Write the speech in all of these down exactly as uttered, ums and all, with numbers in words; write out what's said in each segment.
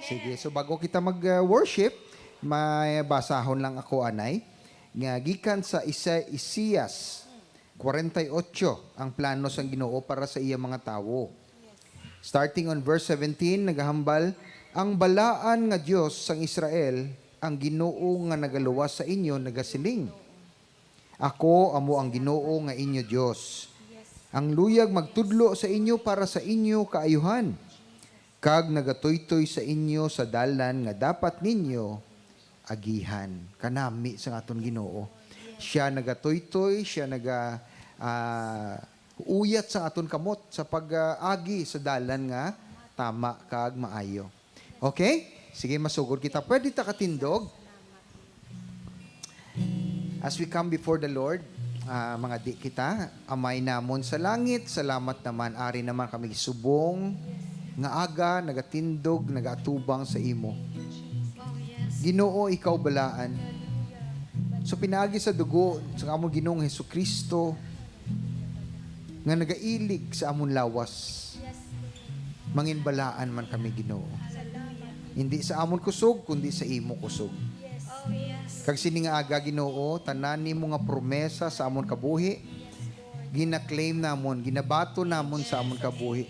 Sige, so bago kita mag-worship, may basahon lang ako, anay, nga gikan sa Isa-, Isaias forty-eight, ang plano sang Ginoo para sa iya mga tawo. Starting on verse seventeen, nagahambal, "Ang balaan nga Dios sang Israel, ang Ginoo nga nagaluwas sa inyo, nagasiling, 'Ako amo ang Ginoo nga inyo Dios, ang luyag magtudlo sa inyo para sa inyo kaayuhan, kag nagatuytoy sa inyo sa dalan nga dapat ninyo agihan.'" Kanami sang aton Ginoo. Siya nagatuytoy, siya naga, ah, uyat sa aton kamot sa pag-agi sa dalan nga tama kag maayo. Okay? Sige, masugod kita. Pwede ta katindog? As we come before the Lord, ah, mga di kita, Amay namon sa langit, salamat naman, ari naman kami subong nga aga, nagatindog, nagaatubang sa imo. Ginoo, ikaw balaan. So, pinaagi sa dugo sa amon Ginoong Jesu-Cristo, nga nagailig sa amon lawas, manginbalaan man kami, Ginoo. Hindi sa amon kusog, kundi sa imo kusog. Kag sini nga aga, Ginoo, tanan nimo nga promesa sa amon kabuhi, gina-claim namon, ginabaton namon sa amon kabuhi.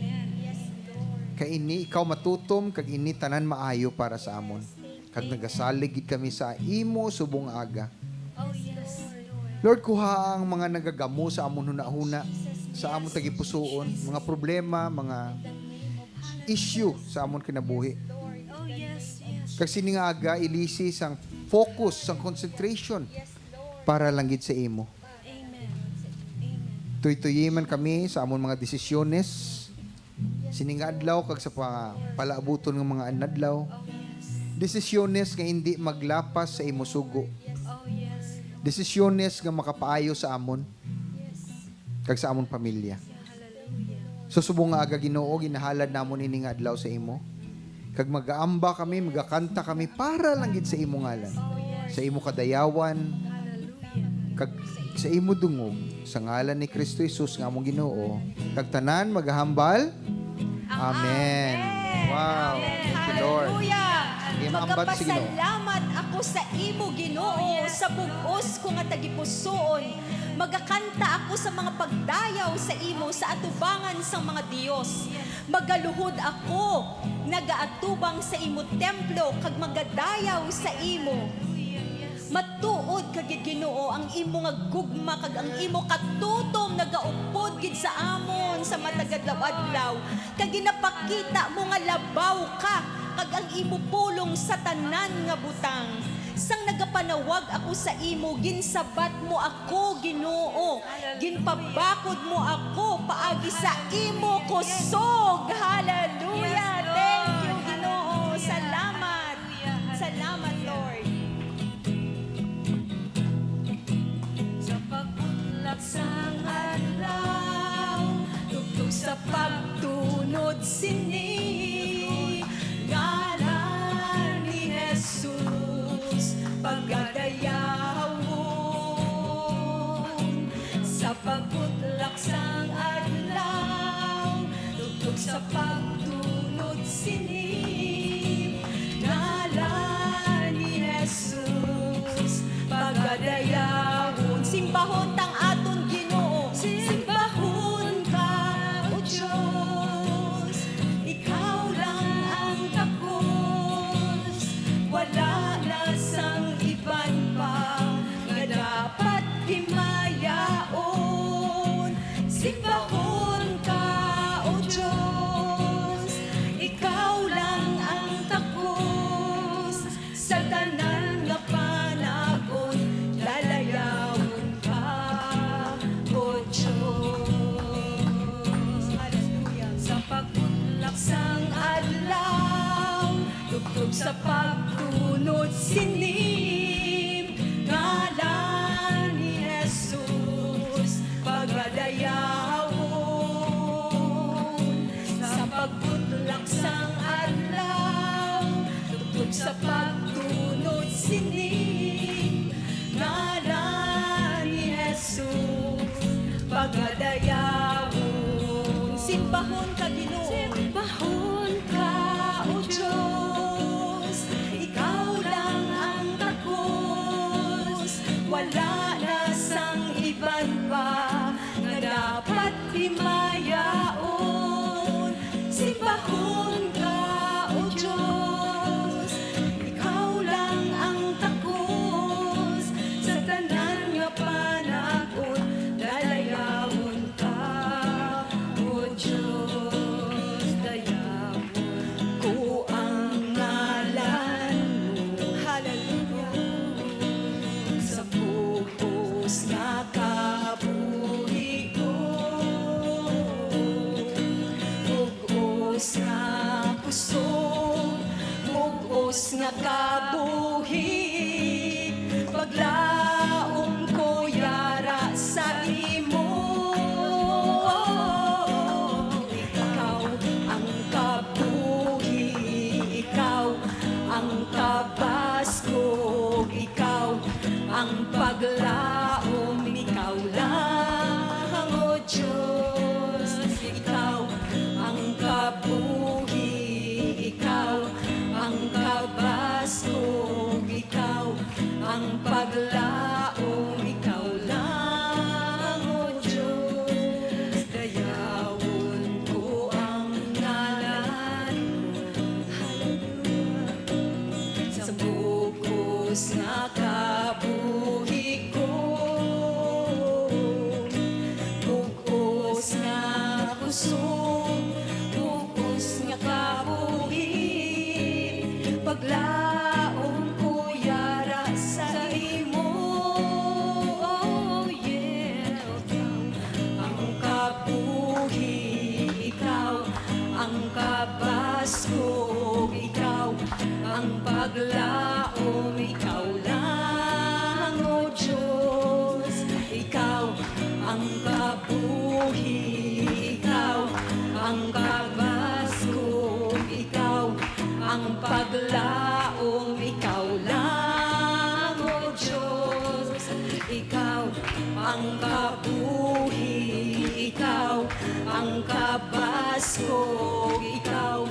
Kay ini ikaw matutom, kag ini tanan maayo para sa amon. Kag nagasalig gid kami sa imo subong nga aga. Oh, yes, Lord. Lord, kuhaa ang mga nagagamo sa amon hunahuna, sa amon tagipusoon, mga problema, mga issue sa amon kinabuhi. Oh, yes, yes. Kag sini nga aga, ilisi sang focus, sang concentration para lang gid sa imo. Amen. Amen. Tuytoyi man kami sa amon mga desisyones, sini nga adlaw kag sa pa-, palaabuton nga mga adlaw. Oh, yes. Desisyones nga hindi maglapas sa imo sugo. Oh, yes. Desisyones nga makapaayo sa amon kag sa amon pamilya. Hallelujah. So, subong nga aga, Ginoo, ginahalad namon ini nga adlaw sa imo. Kag magaamba kami, magakanta kami para lang gid sa imo ngalan, sa imo kadayawan, kag sa imo dungog, sa ngalan ni Cristo Jesus nga among Ginoo, kag tanan magahambal, Amen. Amen. Wow. Amen. Thank you, Lord. Hallelujah. Sige, maambat si Ginoo. Magapasalamat ako sa imo, Ginoo, sa bug-os ko nga tagipusoon. Magakanta ako sa mga pagdayaw sa imo sa atubangan sang mga dios. Magaluhod ako, nagaatubang sa imo templo, kag magadayaw sa imo. Matuod ka gid, Ginoo, ang imo nga gugma kag ang imo katutom nagaupod gid sa amon sa matag adlaw-adlaw, kag ginapakita mo nga labaw ka, kag ang imo pulong sa tanan nga butang. Sang nagapanawag ako sa imo, ginsabat mo ako, Ginoo. Ginpabakod mo ako paagi sa imo kusog. Hallelujah. Yes, Lord. Thank you, Ginoo. Hallelujah. Salamat. Hallelujah. Salamat, Lord. Sa pagbutlak sang adlaw, tubtob sa pagtunod sini, ngalan ni Jesus pagadayawon. Sa pagbutlak sang adlaw, tubtob sa pagtunod sini, ngalan ni Jesus pagadayawon. Simbahon tang aton Ginoo. Simbahon ka, O Dios, ikaw lang ang takos, wala na sang iban pa nga dapat himayaon. Simbahon ka, O Dios, ikaw lang ang takos, sa tanan nga panahon, dalayawon ka, O Dios. Hallelujah. Sa pagbutlak sang adlaw, tubtob sa pagtunod sini, ngalan ni Jesus pagadayawon. Sa pagbutlak sang adlaw, tubtob sa pagtunod sini, ngalan ni Jesus pagadayawon. Simbahon ka, Ginoo. Simbahon ka, O Dios. Kabuhi, paglaom ko yara sa imo. Ikaw ang kabuhi, ikaw ang kabaskog, ikaw ang paglaom, ikaw lang, O Diyos. Ikaw ang kabuhi, ikaw ang kabaskog, ikaw ang paglaom, ikaw lang, O Diyos. Dayawon ko ang ngalan mo. Hallelujah. Sa bug-os nga kabuhi ko, bug-os nga kusog, bug-os nga kabuhi, paglaom ko yara sa imo. Oh, yeah. Ang kabuhi, ikaw ang kabaskog, ikaw ang paglaom, ikaw lang, O Diyos. Ikaw ang kabuhi, ikaw ang kabaskog, ikaw ang paglaom, ikaw lang, O Diyos. Ikaw ang kabuhi, ikaw ang kabaskog, ikaw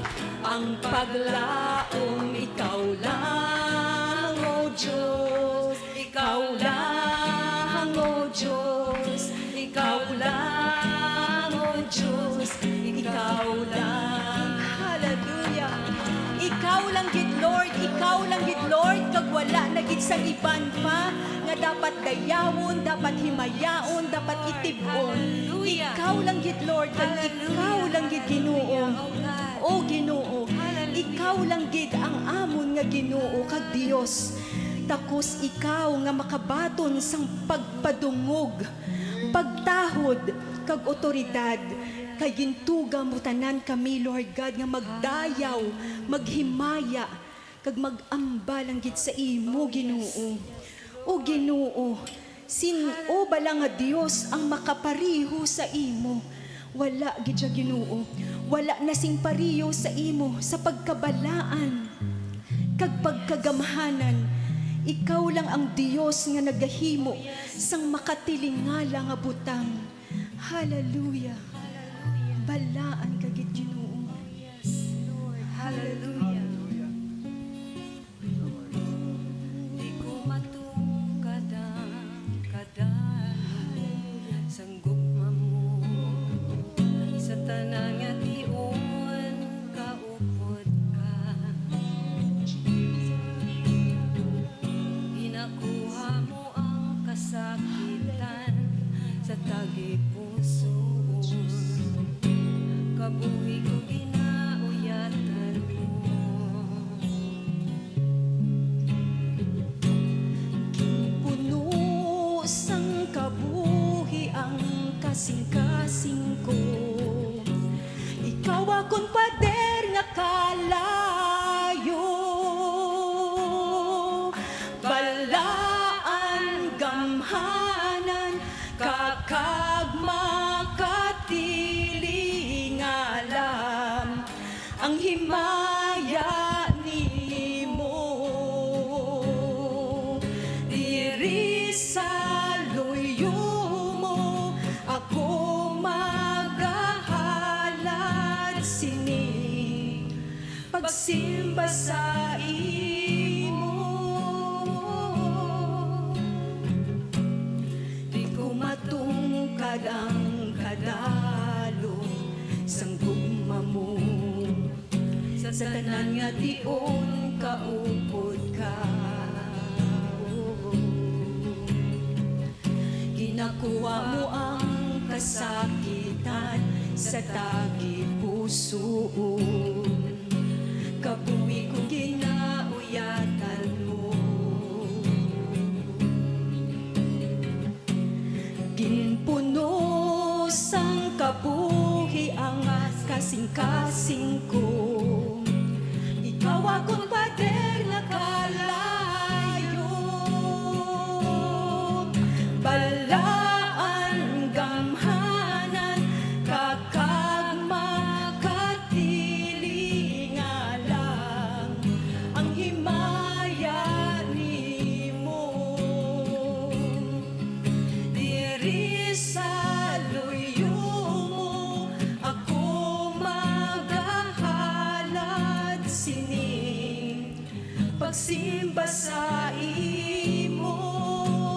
ang paglaom, ikaw lang, O Diyos. Ikaw lang, O Diyos. Ikaw lang, O Diyos. Ikaw lang. Hallelujah. Ikaw lang gid, Lord. Ikaw lang gid, Lord. Kag wala na gid sang iban pa nga dapat dayawon, dapat himayaon, dapat itib-on. Hallelujah. Ikaw lang gid, Lord, kag Hallelujah. Ikaw lang gid, Ginoo. Hallelujah, oh God. O Ginoo, Hallelujah. Ikaw lang gid ang amon nga Ginoo kag Dios. Takos ikaw nga makabaton sang pagpadungog, pagtahod, kag awtoridad. Kay gintuga mo tanan kami, Lord God, nga magdayaw, maghimaya, kag mag-amba lang gid sa imo, Ginoo. O Ginoo, sin-o bala nga Dios ang makapariho sa imo? Wala gid sia, Ginoo. Wala na sing pariho sa imo sa pagkabalaan kag pagkagamhanan. Ikaw lang ang Dios nga nagahimo sang makatilingala nga butang. Hallelujah. Balaan ka gid, Ginoo. Yes, Lord. Hallelujah. Di ko matungkad ang kadalom sang gugma mo. Sa tanan nga tion kaupod ka. Ginakuha mo ang kasakitan sa tagipusoon. Kabuhi ko ginauyatan mo. Ginpuno sang kabuhi ang kasingkasing ko. Ikaw akon pader nga kalayo. Balaan, gamhanan ka kag makatilingalam ang himaya nimo. Diri sa luyo mo ako magahalad sini pagsimba sa imo. Di ko matungkad ang kadalom sang gugma mo. Sa tanan nga tion kaupod ka. Ginakuha mo ang kasakitan sa tagipusoon. Kabuhi ko ginauyatan mo. Ginpuno sang kabuhi ang kasingkasing ko. Ikaw akon pader nga Sa imo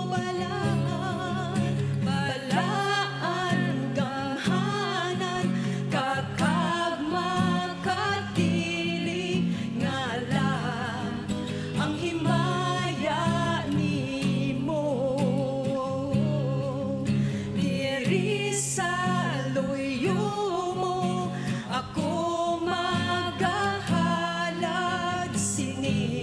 balaan, balaan, gamhanan ka kag makatilingalan ang himaya nimo. Diri sa luyo mo ako magahalad sini.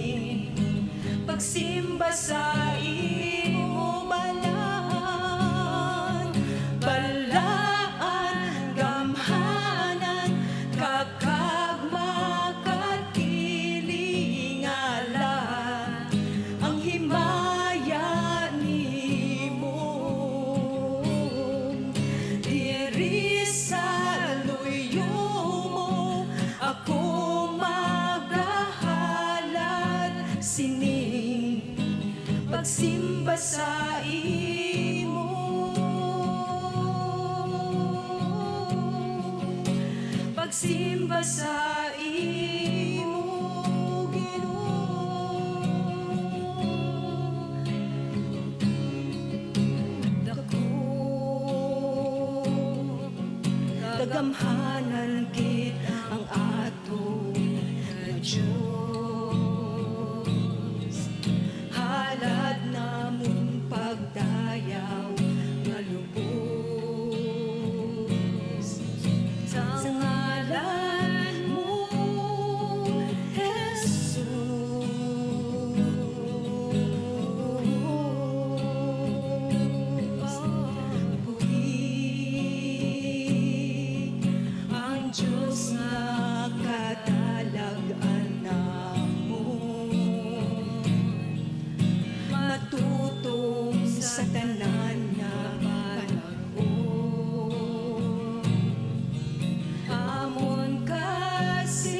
Pagsimba sa imo balaan, balaan, gamhanan ka kag makatilingalan ang himaya nimo. Diri sa luyo mo ako magahalad sini. Pagsimba sa imo, pagsimba sa imo, Ginoo. Dako, kagamhanan gid ang aton nga Dios. Halad namon pagdayaw nga lubos sa ngalan mo, Jesus. Buhi ang Dios nga kadalagan namon. Matutom sa tanan nga panag-on. Amon kasimbahon.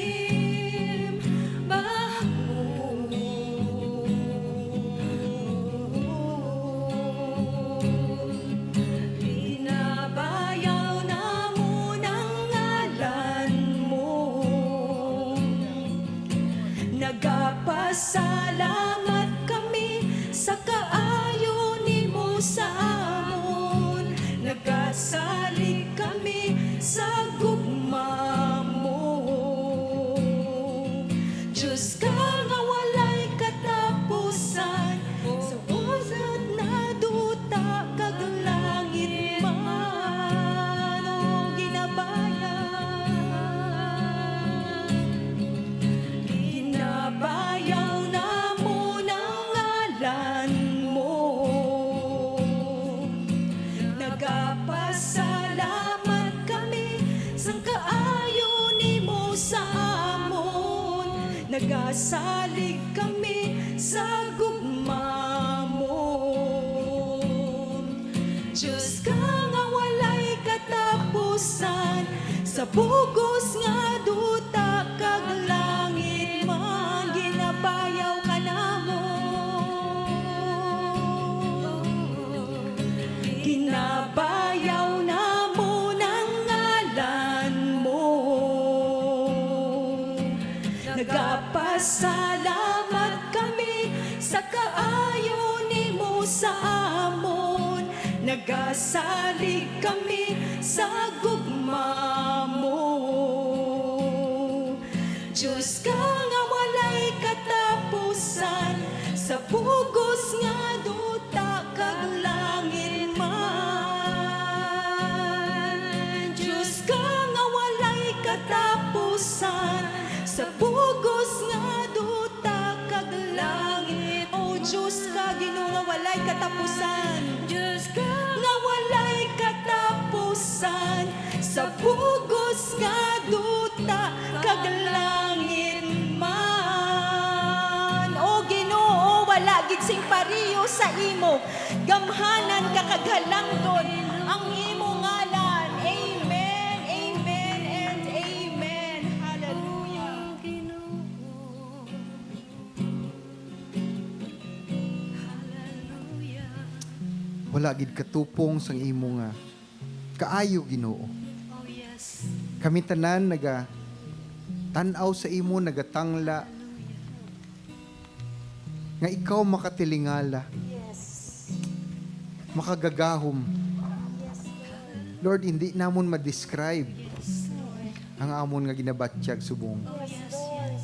Binabayaw namon ang ngalan mo. Nagapasalamat kami sa kaayo nimo sa amon. Nagasalig kami sa gugma mo. Dios ka nga walay katapusan, sa usat na duta kag langit man, o Ginabayaw. Ginabayaw namon ang ngalan mo. Nagapasalamat kami sa kaayo nimo sa amon. Nagasalig kami sa gugma mo. Dios ka nga walay katapusan, sa bugos nga duta kag langit man, ginabayaw ka namon. Ginabayaw namon ang ngalan mo. Nagapasalamat kami sa kaayo nimo sa amon. Nagasalig kami sa gugma mo. Dios ka nga walay katapusan, sa bugos nga duta kag langit man. Dios ka nga walay katapusan, sa bugos nga duta kag langit. O Dios ka, Ginoo nga walay katapusan, Dios ka nga walay katapusan, sa bugos nga duta kag langit man. O Ginoo, wala gid sing pareho sa imo. Gamhanan ka kag halangdon ang imo ngalan. Amen, amen, and amen. Hallelujah. Wala gid katupong sang imo nga kaayo, Ginoo. Oh, yes. Kami tanan naga tan-aw sa imo, nagatangla. Hallelujah. nga ikaw makatilingala, Yes. makagagahom. Yes, Lord. Lord, hindi namon ma-describe Yes, Lord. ang amon nga ginabatyag subong. Yes, Lord.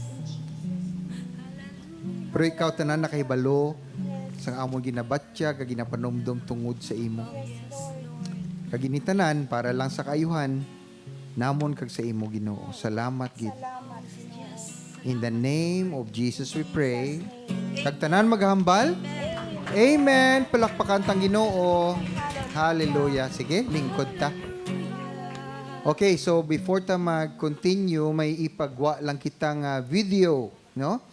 Pero ikaw tanan nakahibalo Yes. sang amon ginabatyag kag ginapanumdom tungod sa imo. Yes, Lord. Kag ini tanan para lang sa kaayuhan namon kag sa imo, Ginoo. Salamat gid. Salamat, Ginoo. In the name of Jesus we pray. Kag tanan maghambal? Amen. Palakpakan tang Ginoo. Hallelujah. Sige, lingkod ta. Okay, so before ta mag-continue, may ipagwa lang kita nga video, no?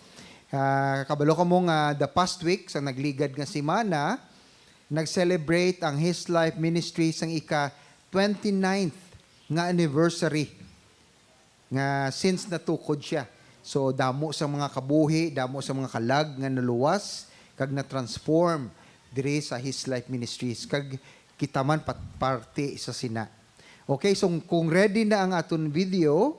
Ah, kabalo kamo nga the past week, sa nagligad nga semana, nag-celebrate ang His Life Ministry sang ika twenty-ninth nga anniversary nga since natukod siya. So, damo sa mga kabuhi, damo sa mga kalag nga naluwas kag na-transform diri sa His Life Ministries. Kag kita man pat-, parte sa sina. Okay, so kung ready na ang aton video,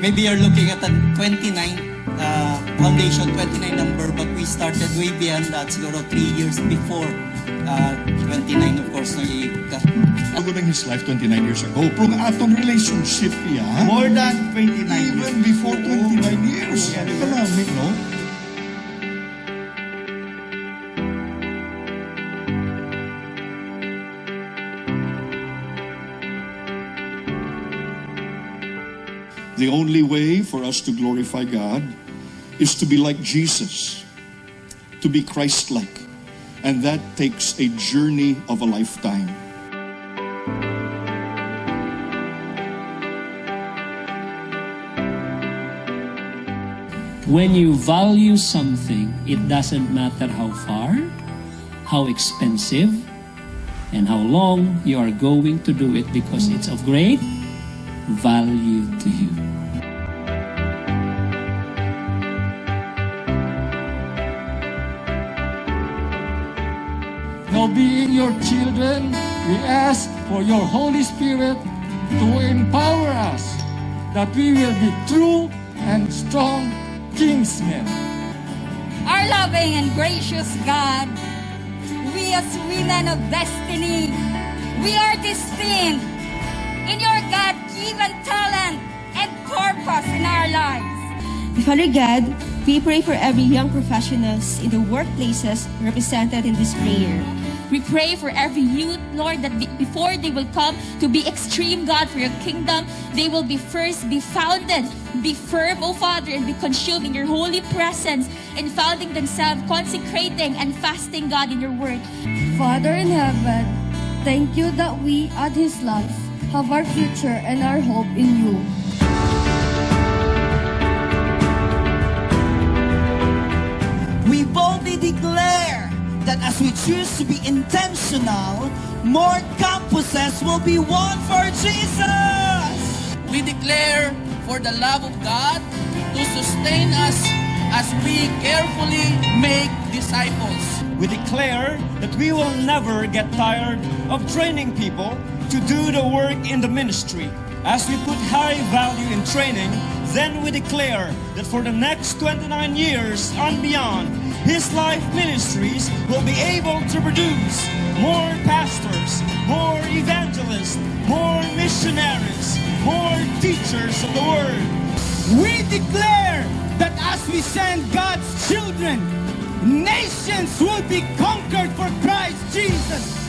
Maybe you're looking at a twenty-nine, uh, foundation, twenty-nine number, but we started way beyond that, siguro three years before, uh, twenty-nine, of course, no, i-, Ako ng His Life twenty-nine years ago. Pero nga atong relationship, yeah. More than twenty-nine years. Even before twenty-nine years. Yes. Kalami, no? The only way for us to glorify God is to be like Jesus, to be Christ-like. And that takes a journey of a lifetime. When you value something, it doesn't matter how far, how expensive, and how long you are going to do it, because it's of great value to you. Now, being your children, we ask for your Holy Spirit to empower us, that we will be true and strong kingsmen. Our loving and gracious God, we as women of destiny, we are destined in your God-given talent and purpose in our lives. Father God, we pray for every young professionals in the workplaces represented in this prayer. We pray for every youth, Lord, that be-, before they will come to be extreme, God, for your kingdom, they will be first be founded, be firm, O Father, and be consumed in your holy presence, in founding themselves, consecrating and fasting, God, in your word. Father in heaven, thank you that we at His Life have our future and our hope in you. We boldly declare that as we choose to be intentional, more campuses will be won for Jesus. We declare for the love of God to sustain us as we carefully make disciples. We declare that we will never get tired of training people to do the work in the ministry. As we put high value in training, then we declare that for the next twenty-nine years and beyond, His Life Ministries will be able to produce more pastors, more evangelists, more missionaries, more teachers of the word. We declare that as we send God's children, nations will be conquered for Christ Jesus.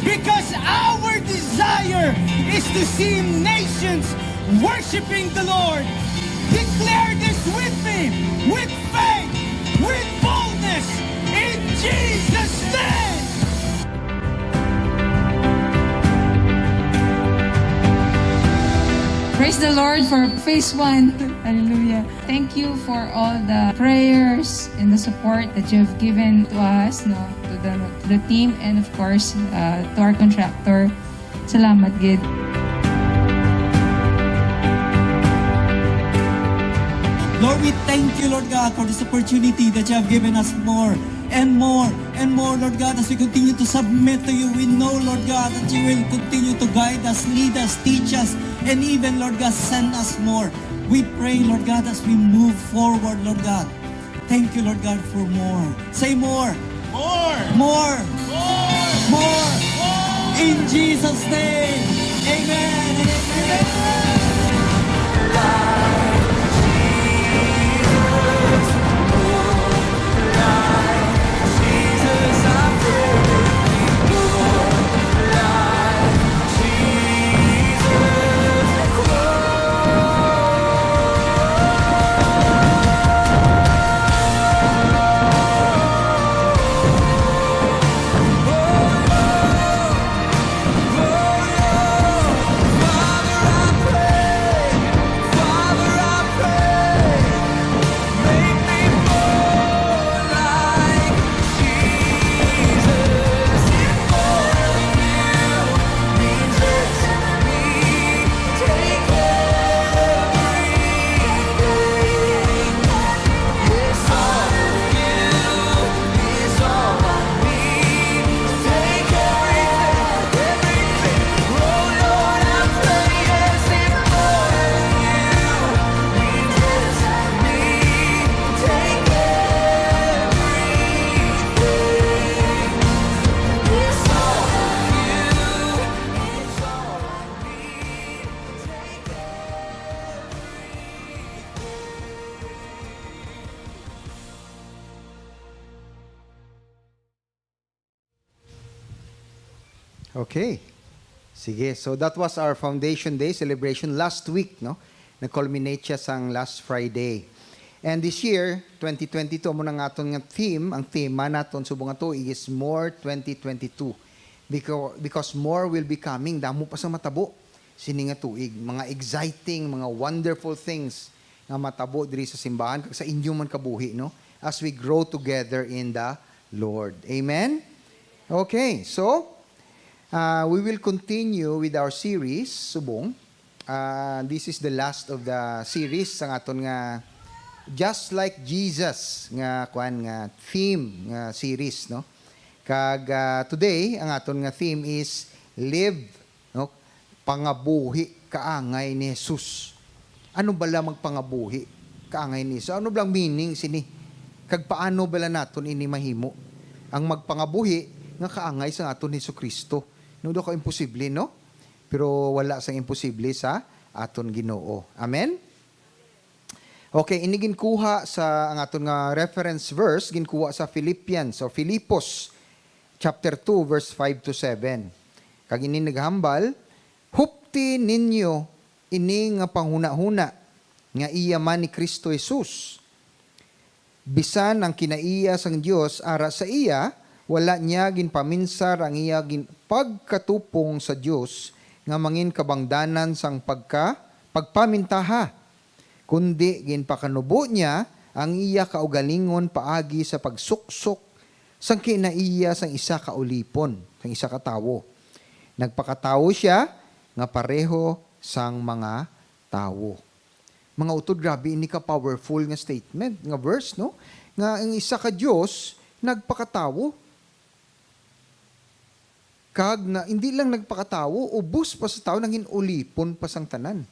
Because our desire is to see nations worshiping the Lord. Declare this with me, with faith, with boldness, in Jesus' name. Praise the Lord for phase one. Hallelujah. Thank you for all the prayers and the support that you have given to us, no, to the, to the team, and of course, uh, to our contractor. Salamat gid. Lord, we thank you, Lord God, for this opportunity that you have given us more and more and more, Lord God, as we continue to submit to you. We know, Lord God, that you will continue to guide us, lead us, teach us, and even, Lord God, send us more. We pray, Lord God, as we move forward, Lord God. Thank you, Lord God, for more. Say more. More. More. More. More. More. In Jesus' name. Amen and amen. Okay. Sige, so that was our Foundation Day celebration last week, no? Nag-culminate siya sang last Friday. And this year, twenty twenty-two, amo na nga aton nga theme, ang tema naton subong nga tuig is More twenty twenty-two. Because, because more will be coming, damo pa sa matabo sini nga tuig. Mga exciting, mga wonderful things nga matabo diri sa simbahan kag sa inyo man kabuhi, no? As we grow together in the Lord. Amen? Okay, so, uh, we will continue with our series, subong. Uh, this is the last of the series sang aton nga Just Like Jesus nga, kuan, nga theme nga series, no? Kag, uh, today, ang aton nga theme is Live, no? Pangabuhi kaangay ni Jesus. Ano bala magpangabuhi kaangay ni Jesus? Ano bala ang meaning sini? Kag paano bala naton ini mahimo? Ang magpangabuhi nga kaangay sang aton Jesu-Cristo. No, daw ka imposible, no? Pero wala sang imposible sa aton Ginoo. Amen? Okay, ini ginkuha sa, ang aton nga reference verse, ginkuha sa Philippians or Filipos chapter two, verse five to seven. Kag ini naghambal, "Hupti ninyo ini nga panghunahuna nga iya man ni Cristo Jesus. Bisan ang kinaiya sang Dios ara sa iya, wala niya ginpaminsar ang iya gin-, pagkatupong sa Dios nga mangin kabangdanan sang pagka-, pagpamintaha, kundi ginpakanubo niya ang iya kaugalingon paagi sa pagsuksok sang kinaiya sang isa ka ulipon, sang isa ka tawo. Nagpakatawo sia nga pareho sang mga tawo." Mga utod, grabe ini ka powerful nga statement, nga verse, no? Nga ang isa ka Dios nagpakatawo. Kag na, hindi lang nagpakatawo, ubos pa sa tawo, nangin ulipon pa sang tanan.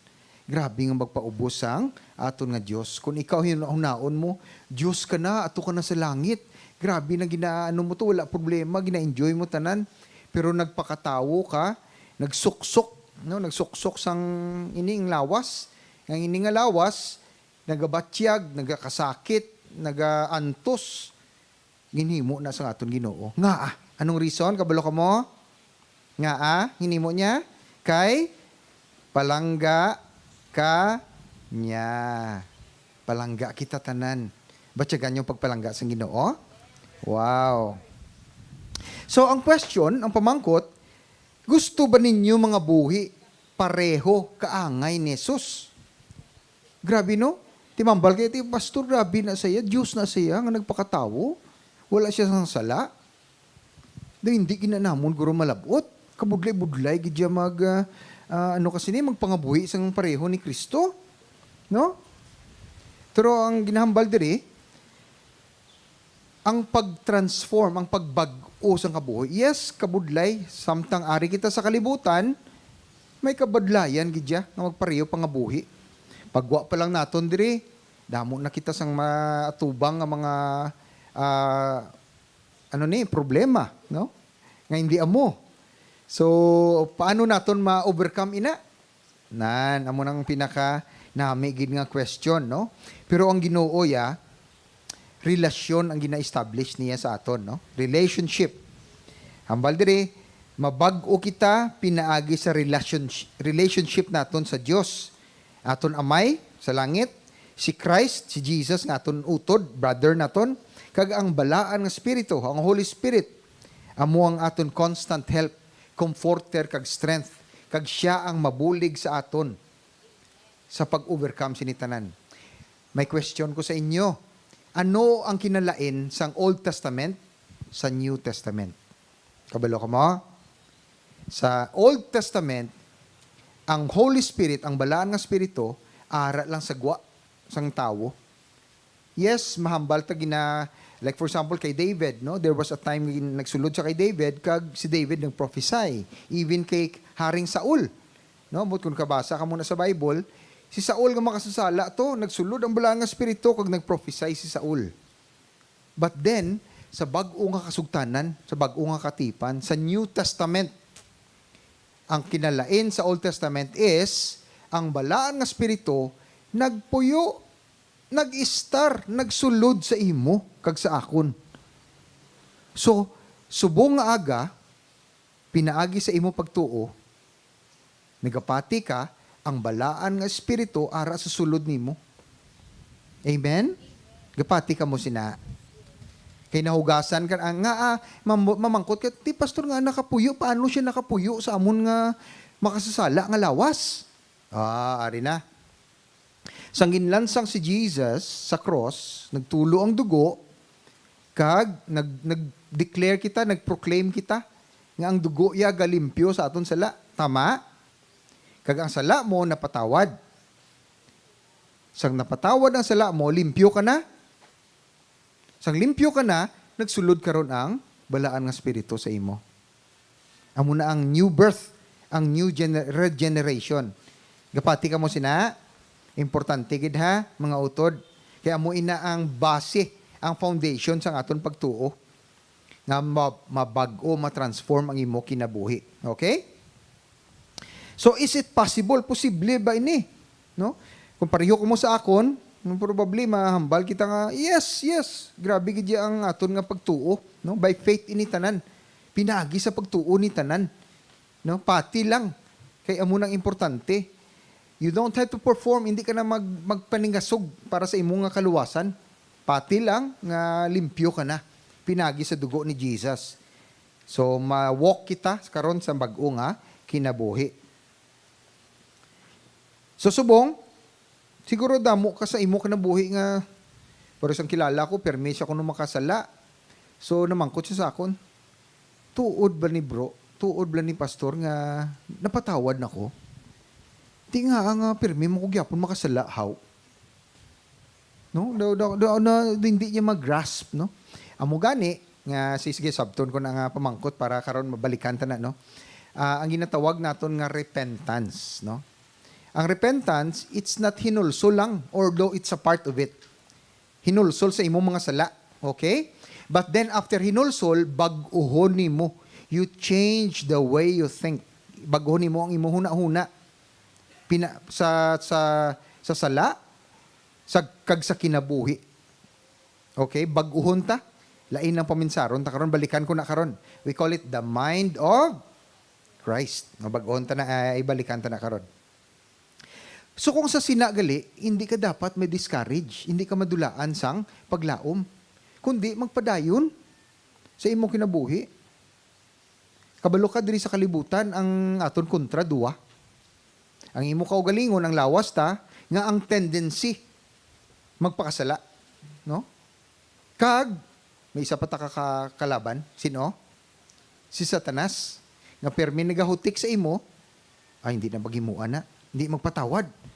Grabe nga magpaubos sang aton nga Dios. Kung ikaw, hinunaon mo, Dios ka na, ato ka na sa langit. Grabe na ginaano mo to, wala problema, gina-enjoy mo tanan. Pero nagpakatawo ka, nagsuksok, no? Nagsuksok sang ining lawas. Ang ini nga lawas, nagabatyag, nagakasakit, nagaantos. Ginhimo na sa aton Ginoo. Ngaa? Anong reason? Kabalo kamo? Ngaa? Ginhimo niya? Kay palangga ka niya. Palangga kita tanan. Batyagan niyo ang pagpalangga sang Ginoo? Wow. So, ang question, ang pamangkot, gusto ba ninyo mangabuhi pareho kaangay ni Jesus? Grabe, no? Timambal kay ti, "Pastor, grabe na siya, Dios na siya nga nagpakatawo. Wala siya sang sala." Di, hindi gid na namon guro malab-ot. Kabudlay-budlay gid siya mag, ah, ah, ano kasi ni, magpangabuhi sang pareho ni Cristo. No? Pero ang ginahambal diri, ang pag-transform, ang pagbag-o sang kabuhi. Yes, kabudlay, samtang ari kita sa kalibutan, may kabudlayan gid siya nga magpareho pa nga buhi. Pagwa pa lang naton diri, damo na kita sang maatubang nga mga, ah, ano ni, problema, no? Nga hindi amo. So, paano naton ma-overcome ina? Nan, amo nang pinaka nami gid nga question, no? Pero ang Ginoo, ya, relasyon ang gina-establish niya sa aton, no? Relationship. Hambal diri, mabag-o kita pinaagi sa relationsh-, relationship naton sa Dios. Aton Amay sa langit, si Christ, si Jesus nga aton utod, brother naton, kag ang balaan nga Espiritu, ang Holy Spirit, amo ang aton constant help, comforter, kag strength, kag siya ang mabulig sa aton sa pag-overcome sini tanan. May question ko sa inyo. Ano ang kinalain sang Old Testament sa New Testament? Kabalo ka mo? Sa Old Testament, ang Holy Spirit, ang balaan nga Espiritu, ara lang sa gwa sang tawo. Yes, mahambal ta gina-, like, for example, kay David, no? There was a time nga gin-, nagsulod siya kay David, kag si David nagprophesy. Even kay Haring Saul, no? But kung kabasa ka muna sa Bible, si Saul nga makasasala to, nagsulod ang balaan nga espiritu kag nagprophesy si Saul. But then, sa bag-o nga kasugtanan, sa bag-o nga katipan, sa New Testament, ang kinalain sa Old Testament is ang balaan nga espiritu nagpuyo, nag-istar, nagsulod sa imo kag sa akon. So, subong nga aga, pinaagi sa imo pagtuo, nagapati ka, ang balaan nga espiritu ara sa sulod nimo. Amen? Gapati ka mo sina. Kay nahugasan ka, ah, nga, ah, mam-, mamangkot ka, "Ti, pastor, nga nakapuyo, paano siya nakapuyo sa amon nga makasasala nga lawas?" Ah, ari na. Sang ginlansang si Jesus sa cross, nagtulo ang dugo, kag nag-, nag-declare kita, nag-proclaim kita, nga ang dugo iya galimpyo sa aton sala. Tama? Kag ang sala mo napatawad. Sang napatawad ang sala mo, limpyo ka na. Sang limpyo ka na, nagsulod karon ang balaan nga espiritu sa imo. Amo na ang new birth, ang new gener-, regeneration. Gapati ka mo sina, importante gid ha, mga utod. Kay amo ina ang base, ang foundation sang aton pagtuo nga ma-, mabag-o, ma-transform ang imo kinabuhi. Okay? So, is it possible? Posible ba ini? No? Kung pareho ko mo sa akon, no, probably mahambal kita nga, "Yes, yes, grabe gid ya ang aton nga pagtuo, no? By faith ini tanan. Pinagi sa pagtuo ni tanan." No? Pati lang. Kay amo nang importante. You don't have to perform, hindi ka na mag-, magpaningasog para sa imo nga kaluwasan. Pati lang nga limpyo ka na, pinagi sa dugo ni Jesus. So, ma-walk kita karon sa bag-o nga kinabuhi. So, subong, siguro damo ka sa imo kinabuhi nga, pero sang kilala ko, permi siya kuno makasala. So, namangkot siya sa akon, "Tuod ba ni bro? Tuod ba ni pastor nga napatawad na ko? Di nga, nga permi mo ko gyapon makasala, how?" No? Do, do, do, na, hindi niya mag-grasp, no? Amo gani, nga, si-, sige, sabton ko na nga pamangkot para karon mabalikan ta na, no? Ah, ang ginatawag naton nga repentance, no? Ang repentance, it's not hinulsol lang, although it's a part of it. Hinulsol sa imong mga sala, okay? But then, after hinulsol, bag-uhon nimo. You change the way you think. Bag-uhon nimo ang imong hunahuna. Pina-, sa, sa, sa sala, sa, kag sa kinabuhi. Okay? Bag-uhon ta. Lain ang paminsaron ta karon. Balikan ko na karon. We call it the mind of Christ. No, bag-uhon ta na, ay, balikan ta na karon. So, kung sa sina gali, hindi ka dapat may discourage, hindi ka madulaan sang paglaom, kundi magpadayon sa imong kinabuhi. Kabalo ka, diri sa kalibutan, ang aton kontra duwa. Ang imo kaugalingon, ang lawas ta, nga ang tendency magpakasala, no? Kag may isa pa ta ka, ka-, kalaban, sino? Si Satanas, nga permi nagahutik sa imo, "Ay, hindi na maghimoa na, hindi magpatawad.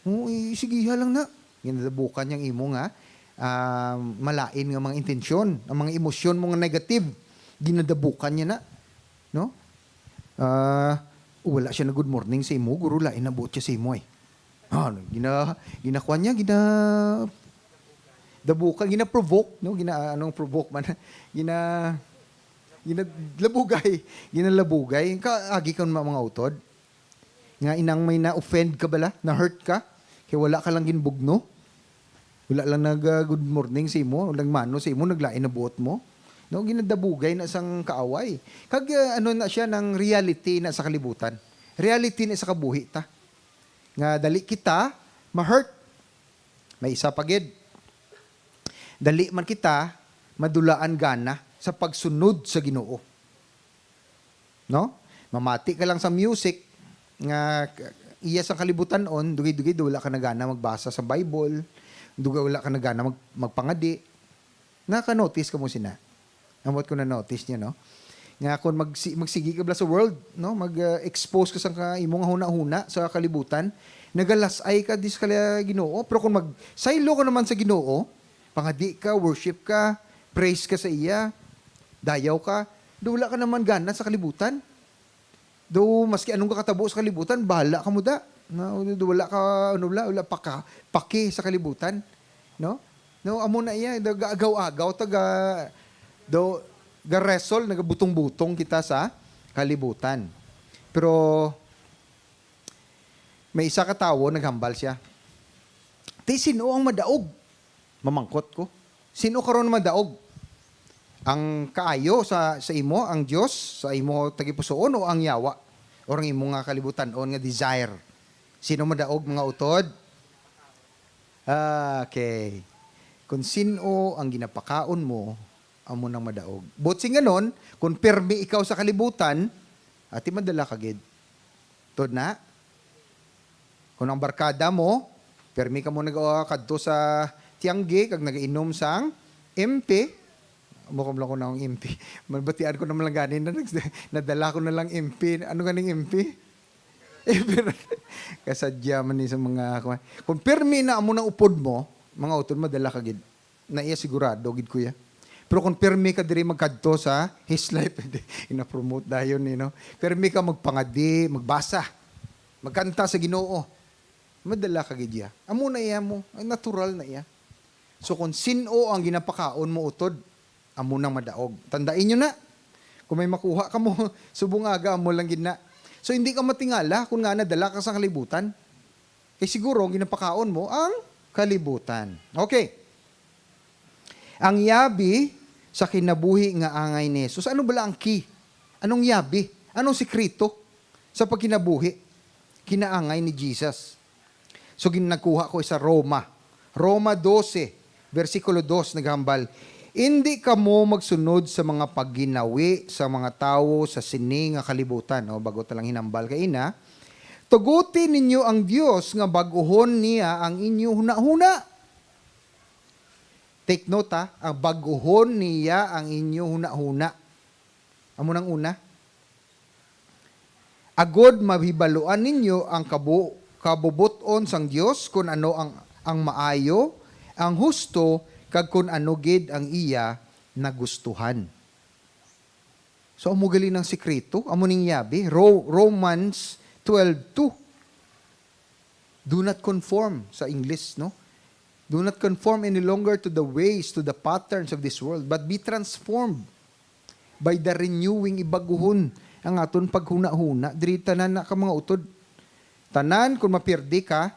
O, i-, sigiha lang na." Ginadabukan niya ang imo nga, ah, malain nga mga intensyon. Ang mga emosyon mo nga negative, ginadabukan niya na, no? Ah, wala siya nag-good morning sa imo, guro, lain na buot siya sa imo, eh. Ah, gina-, ginakuan niya, gina-, dabukan, gina-provoke, no? Gina-, anong provoke man? Gina-, ginalabugay. Ginalabugay. Kaagi ka, mga, mga utod. Nga inang may na-offend ka bala, na-hurt ka, kay wala ka lang ginbugno. Wala lang nag, ah, good morning sa imo, nagmano sa imo, naglain na buot mo. No, ginadabugay na sang kaaway. Kag, ah, ano na siya, nang reality na sa kalibutan. Reality na sa kabuhi ta. Nga dali kita ma-hurt. May isa pa gid. Dali man kita madulaan gana sa pagsunod sa Ginoo. No? Mamati ka lang sa music nga k-, iya sang kalibutan-on, dugay-dugay wala ka na gana magbasa sa Bible, dugay wala ka na gana mag-, magpangadi. Naka-notice ka mo sina? Ambot ko na-notice niyo, no? Nga kung magsi-, magsigi ka bala sa world, no? Mag, uh, expose ka sa ka-, imo nga hunahuna sa kalibutan, nagalas-ay ka dis kala Ginoo. Pero kung magsaylo ka naman sa Ginoo, pangadi ka, worship ka, praise ka sa iya, dayaw ka, do wala ka naman gana sa kalibutan. Do maski anong kakatabo sa kalibutan, bahala ka mo da. Na, do wala ka, ano, wala, wala paka-, paki sa kalibutan, no? No, amo na iya, nagaagaw-agaw, taga, do, ga-wrestle, nagabutong-butong kita sa kalibutan. Pero may isa ka tawo, naghambal siya, "Ti, sino ang madaog?" Mamangkot ko, "Sino karon madaog? Ang kaayo sa, sa imo, ang Dios, sa imo tagipusoon, o ang yawa, or ang imo nga kalibutan-on nga desire? Sino madaog, mga utod?" Ah, okay. Kung sin-o ang ginapakaon mo, amo nang madaog. But singanon, kung pirmi ikaw sa kalibutan, ati madala ka gid. Tod na? Kung ang barkada mo, pirmi ka mo nag-, ah, kadto sa Tiangge kag nagainom sang M P, mukhang lang ko na ang M P. Mabatian ko naman lang gani na nags-, nadala ko na lang M P. Ano ganing M P? Eh, pero kasadya man ni sa mga kuwan. Kung pirmi na amo nang upod mo, mga utod, madala ka gid. Na iya sigurado gid, kuya. Pero kung pirmi ka diri magkadto sa His Life, ina-promote dayon ni, no? Pirmi ka magpangadi, magbasa, magkanta sa Ginoo, madala ka gid iya. Amo na iya mo, ay, natural na iya. So kung sin-o ang ginapakaon mo utod, amo nang madaog. Tandai nyo na, kung may makuha ka mo, subong aga, amo lang gid na. So hindi ka matingala kung nga nadala ka sa kalibutan. Kay siguro ang ginapakaon mo ang kalibutan. Okay. Ang yabi sa kinabuhi nga angay ni Jesus. Ano bala ang key? Anong yabi? Anong sikreto sa pagkinabuhi kinaangay ni Jesus? So, gin-, nagkuha ko sa Roma. Roma doce, bersikulo dos, naghambal, "Indi kamo magsunod sa mga pagginawi sa mga tawo sa sini nga kalibutan." O, bago ta lang hinambal kaina, "Tuguti ninyo ang Dios nga bag-ohon niya ang inyo hunahuna." Take note, ha, ang bag-ohon niya ang inyo hunahuna. Amo nang una. Agod mahibaluan ninyo ang kabu-, kabubot-on sang Dios, kun ano ang, ang maayo, ang husto, kag kun ano gid ang iya nagustuhan. So, amo gali nang sikreto, amo ning yabi, Ro-, Romans twelve two. Do not conform sa English, no? Do not conform any longer to the ways, to the patterns of this world, but be transformed by the renewing, ibaguhon ang aton paghunahuna. Diri tanan na ka mga utod. Tanan, kung mapirdi ka,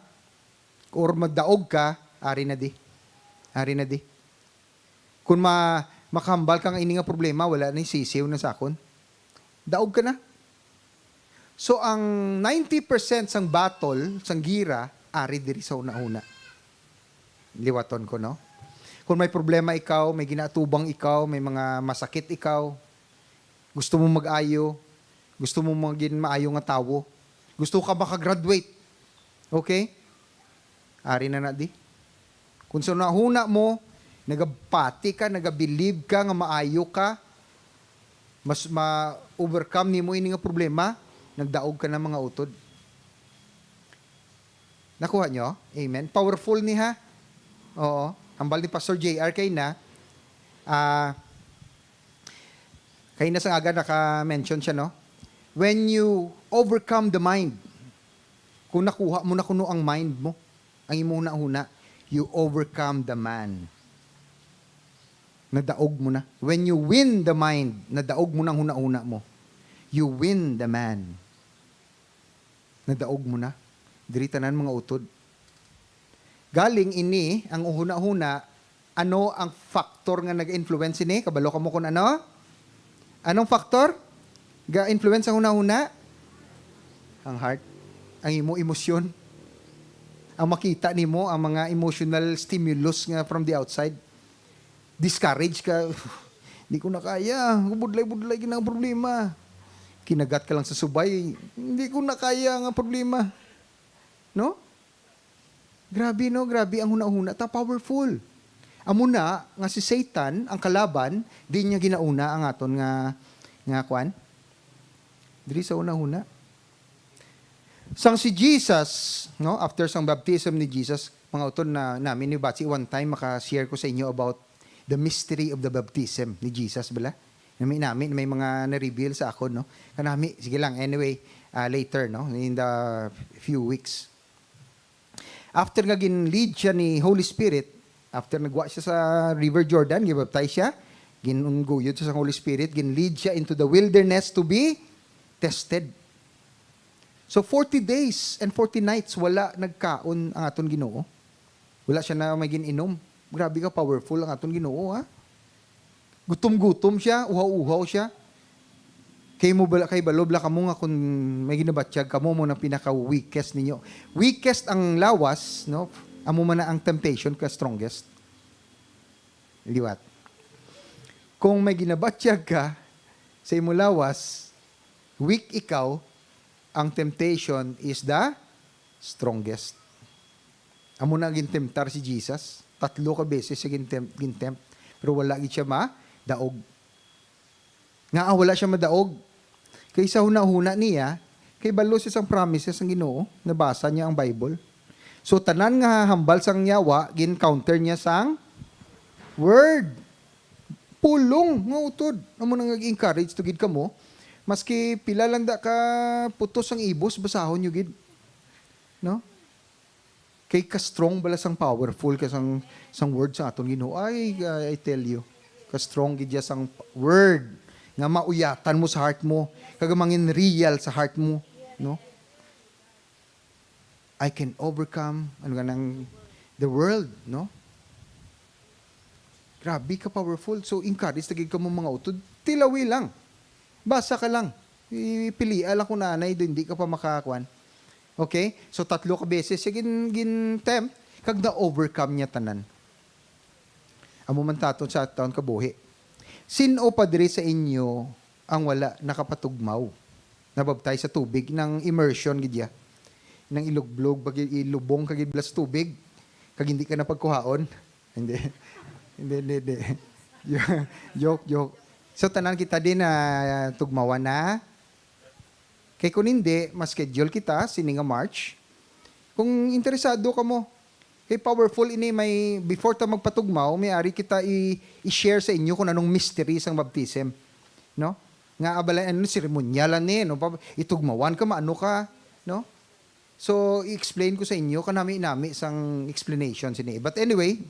or madaog ka, ari na di. Ari na di. Kung ma-, makahambal ka nga ini nga problema, wala ni sisiw na sa akon. Daog ka na. So, ang ninety percent sang battle, sang gira, ari diri sa hunahuna. Liwaton ko, no? Kung may problema ikaw, may ginaatubang ikaw, may mga masakit ikaw, gusto mo mag-ayo, gusto mo maging maayo nga tawo, gusto ka makagraduate, okay? Ari na na di. Kung sa hunahuna mo, nagapati ka, nagabilib ka nga maayo ka, mas ma-overcome nimo ini nga problema, nagdaog ka na mga utod. Nakuha nyo? Amen. Powerful ni ha. Oo. Hambal ni Pastor J R kay na, ah, kay na sa aga naka-mention siya, no? When you overcome the mind, kung nakuha mo na kuno ang mind mo, ang imo hunahuna, you overcome the man. Nadaog mo na. When you win the mind, nadaog mo na ang hunahuna mo. You win the man. Nadaog mo na. Diri tanan, mga utod. Galing ini ang hunahuna, ano ang factor nga nag-influence ini? Kabalo kamo kung ano? Anong factor? Ga-influence ang hunahuna? Ang heart, ang imo emosyon. Ang makita nimo, ang mga emotional stimulus nga from the outside. Discourage ka. "Di ko na kaya. Budlay-budlay gid ang problema." Kinagat ka lang sa subay. "Hindi ko na kaya nga problema." No? Grabe, no? Grabe ang hunahuna. Ta powerful. Amo na nga si Satan, ang kalaban, di niya ginauna ang aton nga, nga kwan. Diri sa hunahuna. Sang si Jesus, no? After sang baptism ni Jesus, mga utod, na namin ni Batsi, one time maka-share ko sa inyo about the mystery of the baptism ni Jesus, bala? Nami, nami, may mga na-reveal sa akon, no? Kanami, sige lang, anyway, ah, later, no? In the few weeks. After nga gin-lead siya ni Holy Spirit, after nagwa siya sa River Jordan, gibaptize siya, ginungguyod siya sa Holy Spirit, gin-lead siya into the wilderness to be tested. So, forty days and forty nights, wala nagkaon ang aton Ginoo. Wala siya na may gin-inom. Grabe ka powerful ang aton Ginoo, ha? Gutom-gutom siya, uhaw-uhaw siya. Kay mo bala, kay balo bala kamo nga kung may ginabatyag kamo, mo nang pinaka-weakest ninyo. Weakest ang lawas, no? Amo man na ang temptation ka strongest. Liwat. Kung may ginabatyag ka sa imo lawas, weak ikaw, ang temptation is the strongest. Amo na gintemptar si Jesus. Tatlo ka beses siya gintempt, gintempt. Pero wala gid siya madaog. Nga, ah, wala siya madaog. Kay sa hunahuna niya, kay balo siya sang promises sang Ginoo, nabasa niya ang Bible. So, tanan nga hambal sang yawa, gin-counter niya sang word. Pulong nga utod. Amo na nga encourage to gid kamo. Maski pila lang da ka putos ang ibos, basahon nyo gid. No? Kay ka-strong bala sang powerful ka sang, sang word sa aton Ginoo. Ay, I tell you, ka-strong gid ya sang word nga mauyatan mo sa heart mo, kag mangin real sa heart mo, no? "I can overcome," ano ka nang, "the world," no? Grabe ka powerful. So, encourage lagi ka mo, mga utod. Tilawi lang. Basa ka lang. Ipilia lang kung naanay, hindi ka pa makakuan. Okay? So, tatlo ka beses siya gin, gin-tempt, kag na-overcome niya tanan. Amo man taton sa taon kabuhi. Sin-o pa diri sa inyo ang wala nakapatugmaw? Nabaptize sa tubig, nang immersion gid ya. Nang ilugblog, pag ilubong ka gid bala sa tubig, kag hindi ka na pagkuhaon. Hindi. Hindi, hindi, hindi. Joke, joke. So, tanan kita din na tugmawan na. Kay kung hindi, ma-schedule kita sini nga March. Kung interesado ka mo, kay powerful ini, may, before ta magpatugmaw, may ari kita i, i-share sa inyo kung anong mystery sang baptism. No? Nga abala, ano, seremonyal ni, no? Pa, itugmawan ka, maano ka, no? So, i-explain ko sa inyo, kanami-nami sang explanation sini. But anyway,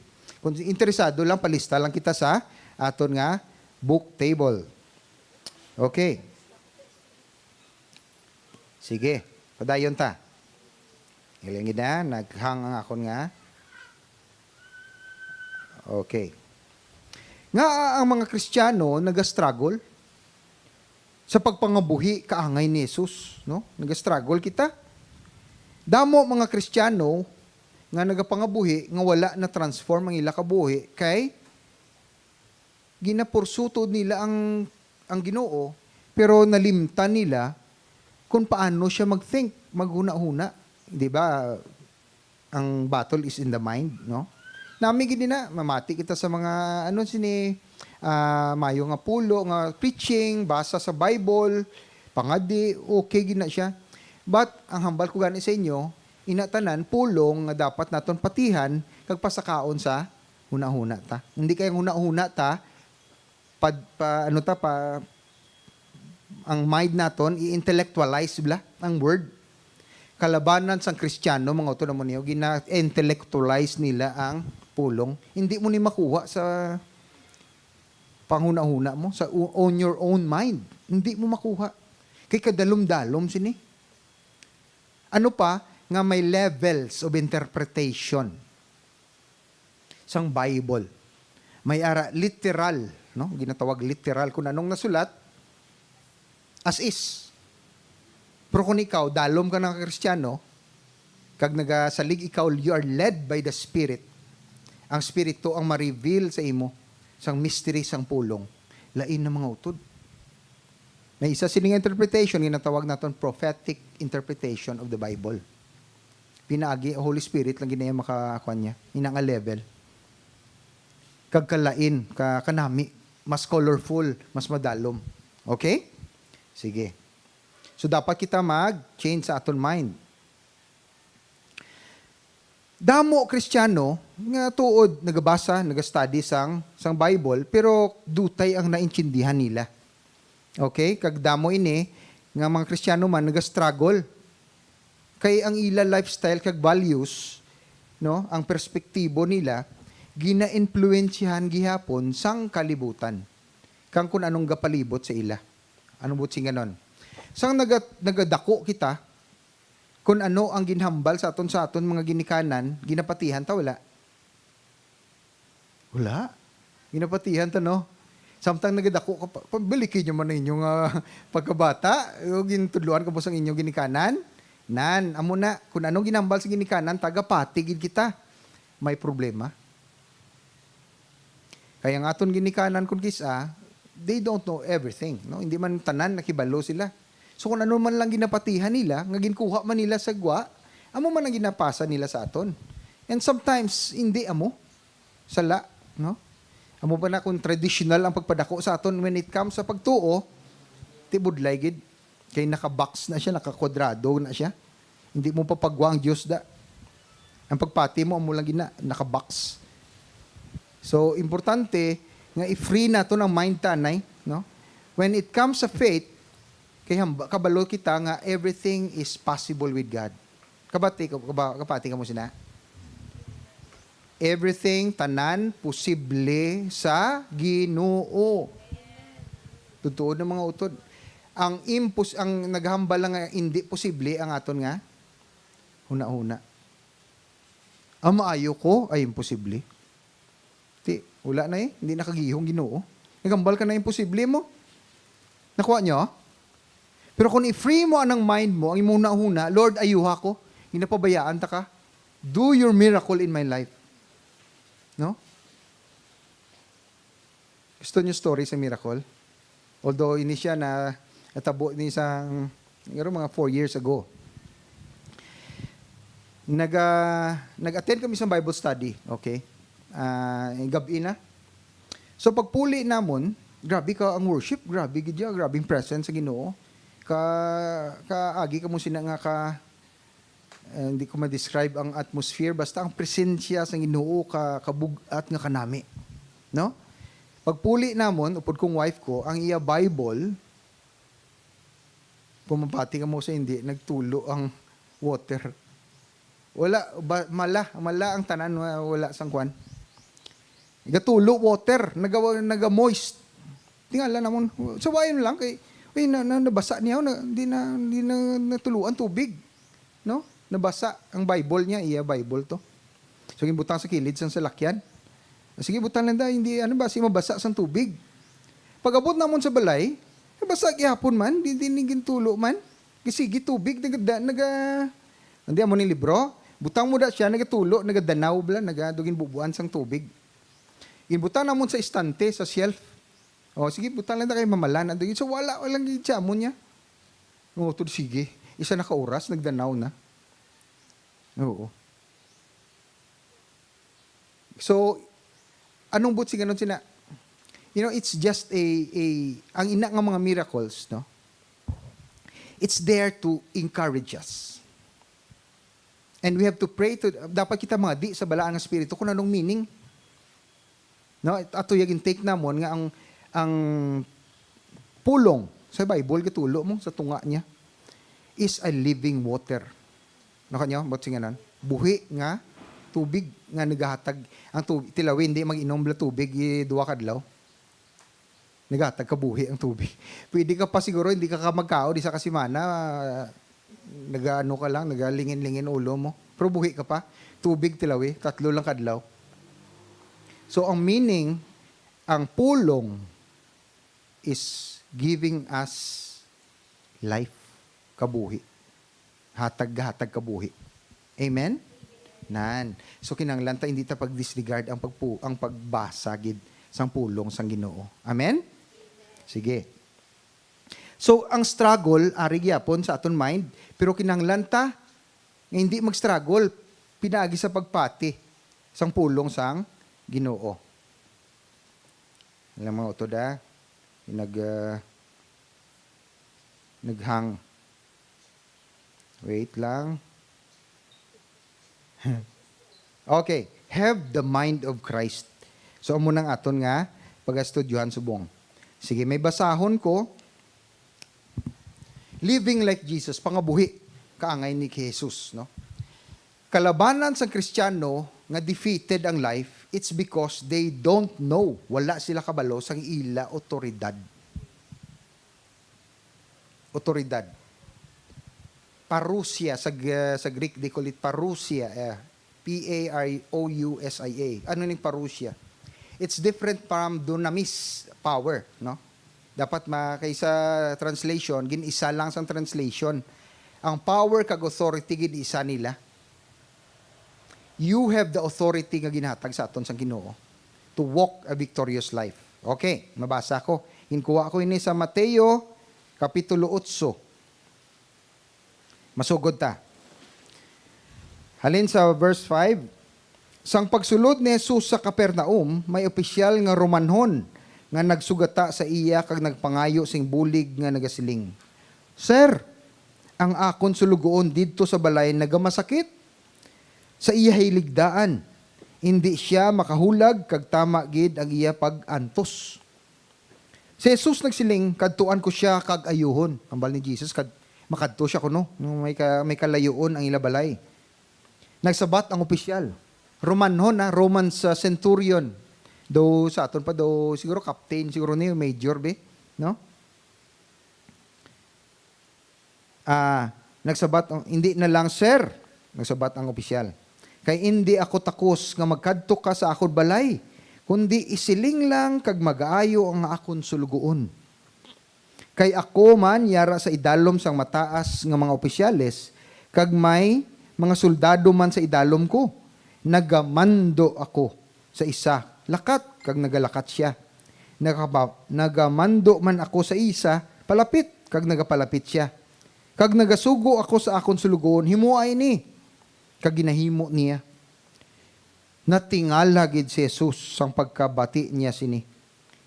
kung interesado lang, palista lang kita sa aton nga book table. Okay. Sige, padayon ta. Ilang gid na, naghang ang akon nga. Okay. Nga ang mga Kristiyano nagastruggle sa pagpangabuhi kaangay ni Jesus, no? Nagastruggle kita. Damo mga Kristiyano nga nagapangabuhi nga wala na-transform ang ila kabuhi kay ginapursutod nila ang, ang Ginoo, pero nalimtan nila kung paano siya mag-think, maghunahuna. Di ba? Ang battle is in the mind, no? Nami gid na, mamati kita sa mga, ano, sini, ah, mayo nga pulo, nga preaching, basa sa Bible, pangadi, okay gid na siya. But, ang hambal ko gani sa inyo, Ina tanan pulong nga dapat naton patihan kag pasakaon sa hunahuna ta. Hindi kay ang hunahuna ta, pad-, pa, ano ta, pa, ang mind naton, i-intellectualize bala ang word. Kalabanan sang Kristiyano, mga utod, amo niyo, gina-intellectualize nila ang pulong. Hindi mo ni makuha sa panghunahuna mo, sa o-, on your own mind. Hindi mo makuha. Kay kadalom-dalom sini. Ano pa nga may levels of interpretation sang Bible? May ara literal, no? Ginatawag literal kung anong nasulat, as is. Pero kung ikaw, dalom ka nga Kristiyano, kag nagasalig ikaw, you are led by the Spirit. Ang Espiritu ang ma-reveal sa imo sang mystery sang pulong. Lain na, mga utod. May isa sini nga interpretation, ginatawag naton prophetic interpretation of the Bible. Pinaagi, Holy Spirit lang gid na iya makakuan niya. Ina nga level. Kag kalain, ka, kanami, mas colorful, mas madalom. Okay? Sige. So, dapat kita mag-change sa aton mind. Damo Kristiyano nga tuod nagabasa, nagastudy sang, sang Bible, pero dutay ang naintindihan nila. Okay? Kag damo ini nga mga Kristiyano man nagastruggle. Kay ang ila lifestyle kag values, no, ang perspektibo nila, ginaimpluwensyahan gihapon sang kalibutan, kang kun anong gapalibot sa ila. Anong buot sing ganon? Sang naga-, nagadako kita, kun ano ang ginhambal sa aton, sa aton mga ginikanan, ginapatihan ta, wala? Wala. Ginapatihan ta, no? Samtang nagadako ka pa, pabalikin nyo man ang inyong, ah, pagkabata, o gintudloan ka mo sang inyong ginikanan. Nan, amo na, kung anong ginhambal sa ginikanan, tagapati gid kita. May problema. Kaya ang aton ginikanan, kun kis-a, they don't know everything, no? Hindi man tanan nakibalo sila. So, kung ano man lang ginapatihan nila, nga ginkuha man nila sa gwa, amo man ang ginapasa nila sa aton. And sometimes, hindi amo. Sala, no? Amo pa na kung traditional ang pagpadako sa aton when it comes sa pagtuo, ti budlay gid. Kay naka-box na siya, naka-kwadrado na siya. Hindi mo papagwa ang Dios da. Ang pagpati mo, amo lang gina, naka-box. So, importante nga i-free naton ang mind ta, nay, no? When it comes sa faith, kay hamba-, kabalo kita nga everything is possible with God. Kabati ka, kaba-, kapati ka mo sina? Everything, tanan, posible sa Ginoo. Totoo na, mga utod. Ang impos-, ang naghambal lang nga hindi posible ang aton nga hunahuna. Ang maayo ko ay imposible. Ti, wala na eh. Hindi nakagihong Ginoo. Naghambal ka na imposible mo. Nakuha nyo? Pero kung i-free mo anang mind mo, ang imong hunahuna, "Lord, ayuha ko. Ginapabayaan ta ka. Do your miracle in my life." No? Gusto niyo story sa miracle? Although ini siya na natabo ni sa, siguro mga four years ago. Naga-, nag-attend kami sa Bible study, okay? Ah, gab-i na. So pagpuli namon, grabe ka ang worship, grabe gid ya, grabe ang presence sa Ginoo. Ka, kaagi ka mo sina nga ka, eh, hindi ko ma-describe ang atmosphere, basta ang presensya sa Ginoo ka, kabug-at nga kanami. No? Pagpuli namon, upod kong wife ko, ang iya Bible, pumapati ka mo sa hindi, nagtulo ang water. Wala, ba, mala, mala ang tanan, wa-, wala sang kwan. Gatulo water, naga-, naga-moist. Tingala namon, sawayon lang kay, uy, na, na, nabasa niya, na, di na, di na natuluan tubig. No? Nabasa ang Bible niya, iya Bible to. So, ginbutang sa kilid sang salakyan. Sige, butang lang da, hindi, ano ba, si mabasa sang tubig. Pag-abot namon sa balay, nabasa gihapon man, di, di ni gintulo man. Sige, tubig, naga, naga, hindi amo ni libro. Butang mo da siya, nagatulo, nagadanaw bala, naga, dugin bubuan sang tubig. Ginbutang namon sa istante, sa shelf. O, sige, butang lang da kay mamala na. So, wala, walang gid siya, amo niya. Oo, to, sige. Isa na ka oras, nagdanaw na. Oo. So, anong buot sing ganon sina? You know, it's just a, a, ang ina nga mga miracles, no? It's there to encourage us. And we have to pray to, dapat kita mangadi sa balaan nga espiritu kung anong meaning. No, ato yung take namon nga ang, ang pulong sa Bible, gatulo mo sa tunga niya, is a living water. Naka niyo, ba't singanan? Buhi nga tubig nga nagahatag. Ang tubig, tilawi, hindi mag-inom la tubig, eh, duwa kadlaw. Nagahatag ka buhi ang tubig. Pwede ka pa siguro, hindi ka, ka magkaon, isa ka semana, nagaano ka lang, nagalingin-lingin ulo mo. Pero buhi ka pa. Tubig, tilawi, tatlo lang kadlaw. So, ang meaning, ang pulong is giving us life, kabuhi. Hatag, hatag kabuhi. Amen? Nan. So, kinahanglan ta, hindi ta pag-disregard ang pagpu-, ang pagbasa gid sang pulong sang Ginoo. Amen? Sige. So, ang struggle, ari gyapon sa aton mind, pero kinahanglan ta nga hindi mag-struggle pinaagi sa pagpati sang pulong sang Ginoo. Alam mo, utod, ah, nag, ah, naghang. Wait lang. Okay. Have the mind of Christ. So, amo nang aton nga pagastudyohan subong. Sige, may basahon ko. Living like Jesus, pangabuhi, kaangay ni Jesus, no? Kalabanan sang Kristiyano nga defeated ang life, it's because they don't know, wala sila kabalo sang ila otoridad. Otoridad. Parousia sa G-, sa Greek, they call it parousia, eh, P A R O U S I A. Ano ning parousia? It's different from dunamis, power, no? Dapat ma-, kay sa translation, gin-isa lang sang translation. Ang power kag authority, gin-isa nila. You have the authority nga ginhatag sa aton sang Ginoo to walk a victorious life. Okay, mabasa ko. Ginkuha ko ini sa Mateo, Kapitulo otso. Masugod ta. Halin sa verse five, sang pagsulod ni Jesus sa Capernaum, may opisyal nga Romanhon nga nagsugata sa iya kag nagpangayo sing bulig nga nagasiling, "Sir, ang akon sulugoon didto sa balay nagamasakit sa iya hiligdaan. Indi sia makahulag kag tama gid ang iya pag-antos." Si Jesus nagsiling, "Kadtuan ko sia kag ayuhon." Hambal ni Jesus, kad-, makadto siya kuno, no, may ka-, may kalayuon ang ila balay. Nagsabat ang opisyal. Romanhon, ha, Roman sa centurion. Daw sa aton pa, daw siguro captain, siguro ni major, be, no? Ah, nagsabat ang, "Hindi na lang, sir," nagsabat ang opisyal. "Kay indi ako takos nga magkadto ka sa akon balay, kundi isiling lang kag magaayo ang akon sulugoon. Kay ako man yara sa idalom sang mataas nga mga opisyales, kag may mga soldado man sa idalom ko. Nagamando ako sa isa, lakat, kag nagalakat sia. Nagapa-, nagamando man ako sa isa, palapit, kag nagapalapit sia. Kag nagasugo ako sa akon sulugoon, himoa ini." Kag ginahimo niya. Natingala gid si Jesus sang pagkabati niya sini.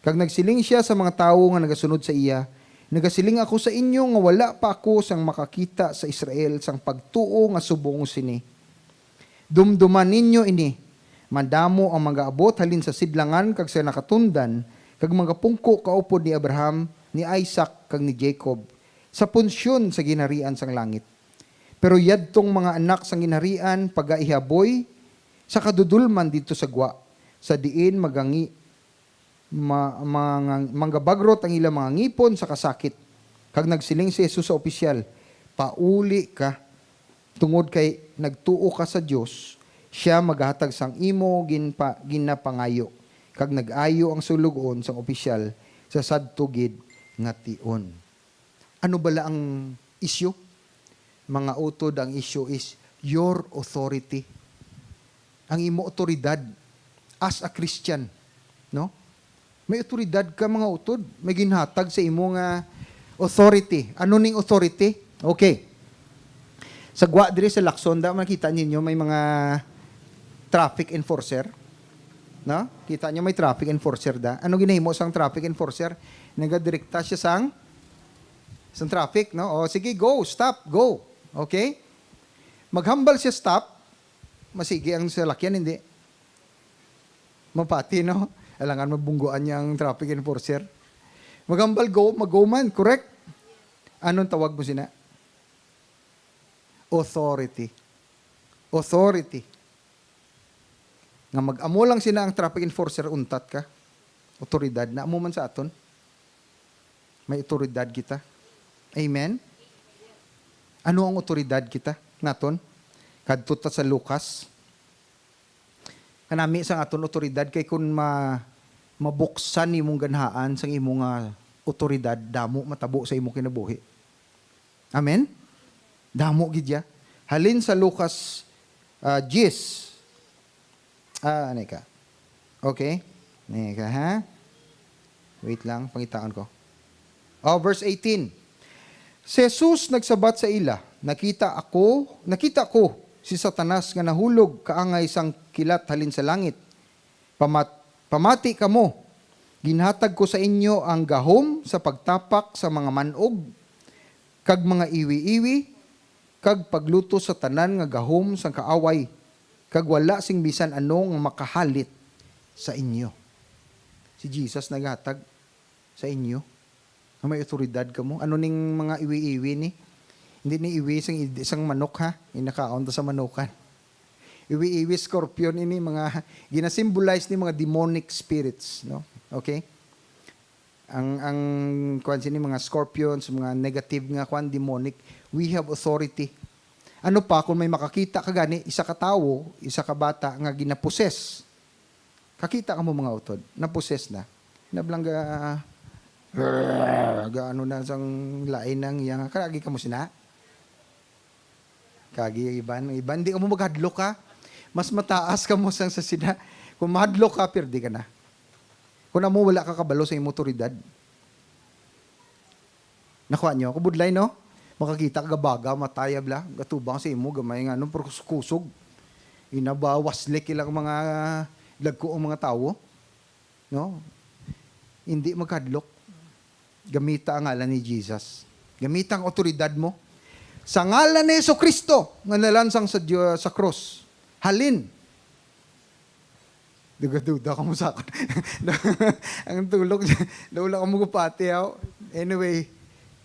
Kag nagsiling sia sa mga tawo nga nagasunod sa iya, "Nagasiling ako sa inyo nga wala pa ako sang makakita sa Israel sang pagtuo nga subong sini. Dumduma ninyo ini, madamo ang magaabot halin sa sidlangan kag sa nakatundan, kag magapungko kaupod ni Abraham, ni Isaac, kag ni Jacob, sa punsyon sa ginharian sang langit. Pero yadtong mga anak sang ginharian pagaihaboy sa kadudolman didto sa gwa, sa diin magangi-, ma-, mangang-, manggabagrot ang ila mga ngipon sa kasakit." Kag nagsiling si Jesus sa opisyal, "Pauli ka, tungod kay nagtuo ka sa Dios, sia magahatag sang imo ginpa-, ginapangayo, kag nag-ayo ang sulugoon sang opisyal sa sadto gid nga tion." Ano bala ang isyu? Mga utod, ang isyu is your authority. Ang imo otoridad as a Christian, no? May otoridad ka, mga utod. May ginhatag sa imo nga authority. Ano ning authority? Okay. Sa gwa diri sa Lacson, da, makita ninyo may mga traffic enforcer. No? Kita nyo may traffic enforcer da. Ano ginahimo sang traffic enforcer? Nagadirekta siya sang, sang traffic, no? O, sige, go, stop, go. Okay? Maghambal siya stop, masigi ang salakyan, hindi. Mapati, no? Alangan mabungguan niya ang traffic enforcer. Maghambal go, mag-go man, correct? Anong tawag mo sina? Authority. Authority. Nga mag-amo lang sina ang traffic enforcer, untat ka. Otoridad na amo man sa aton. May otoridad kita. Amen? Ano ang otoridad kita naton? Kadto ta sa Lucas. Kanami sang aton otoridad kay kun ma-, mabuksan imong ganhaan sang imo nga otoridad, damo matabo sa imo kinabuhi. Amen? Damo gid ya. Halin sa Lucas, ah, diyes. Ah, ano ka? Okay. Ano ka, ha? Wait lang, pangitaan ko. Oh, verse eighteen. Si Jesus nagsabat sa ila, "Nakita ako, nakita ko si Satanas nga nahulog kaangay sang kilat halin sa langit. Pamat-, pamati kamo, ginhatag ko sa inyo ang gahom sa pagtapak sa mga man-og kag mga iwi-iwi, kag paglutos sa tanan nga gahom sang kaaway, kag wala sing bisan ano nga makahalit sa inyo." Si Jesus naghatag sa inyo nga may otoridad kamo. Ano ning mga iwi-iwi ni? Hindi ni iwi sang id-, sang manok, ha? Inakaon ta sa manukan. Iwi-iwi, scorpion ini, mga gina-symbolize ni mga demonic spirits, no? Okay? Ang, ang, kuwan sini, mga scorpions, mga negative nga kuwan, demonic, we have authority. Ano pa kung may makakita ka gani, isa ka tawo, isa ka bata nga ginaposes? Kakita ka mo, mga utod, naposes na. Nablang ga, ga ano na sang lain ang iya nga, karagi ka mo sina? Kagi iban, iban, di ka mo maghadlok, ha? Mas mataas ka mo sang sa sina. Kung mahadlok ka, pirdi ka na. Kung amo, wala ka kabalo sa imo otoridad. Nakuha niyo? Kabudlay, no? Makakita ka gabaga, mataya bla, gatubang sa imo, gamay nga, ano, pero kusog. Inabawas, like, ilang mga lagko ang mga tawo. No? Hindi magkadlok. Gamita ang ngalan ni Jesus. Gamita ang otoridad mo. Sa ngalan ni Jesucristo nga nalansang sa Dio-, sa krus. Halin. Duga-duda ka mo sa akon. Ang tulog, wala ka mo gupati, aw. Anyway,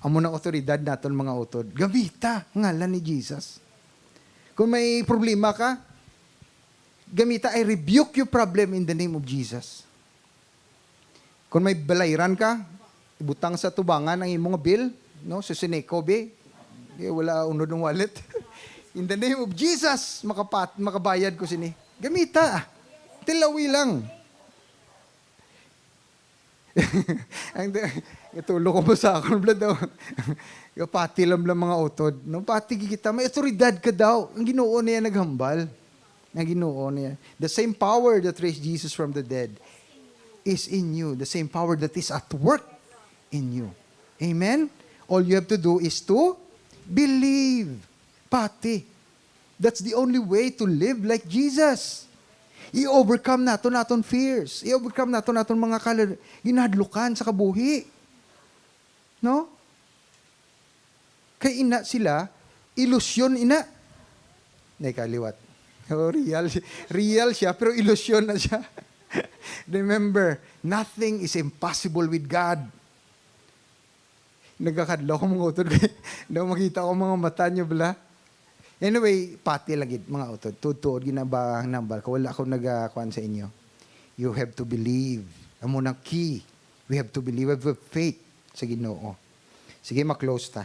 amo na otoridad naton, mga utod. Gamita ang ngalan ni Jesus. Kung may problema ka, gamita, "I rebuke your problem in the name of Jesus." Kung may balayran ka, ibutang sa tubangan ang imong bill, no? Sa Sineco, be. Eh, wala unod ng wallet. "In the name of Jesus, makapat-, makabayad ko sini." Gamita. Tilawi lang. Ang da-, itulo ko mo sa akon, bla, daw. Pati lang, bla, mga utod. No, pati kita, may otoridad ka daw. Ang Ginoo niya naghambal. Ang Ginoo niya. The same power that raised Jesus from the dead is in you. The same power that is at work in you. Amen? All you have to do is to believe. Pati. That's the only way to live like Jesus. I-overcome naton aton fears. I-overcome naton aton mga kal-, ginahadlukan sa kabuhi. No? Kay ina sila, ilusyon ina. Nay kaliwat. Oh, real, si-, real siya, pero ilusyon na siya. Remember, nothing is impossible with God. Nagakadlaw ko mga utod kay daw makita ko mga mata niyo, bla. Anyway, pati lang gid, mga utod. Tuod-tuod ginaba ang nambal ko. Wala ako nagakuan sa inyo. You have to believe. Amo na key. We have to believe. We have faith sa Ginoo. Sige, ma-close ta.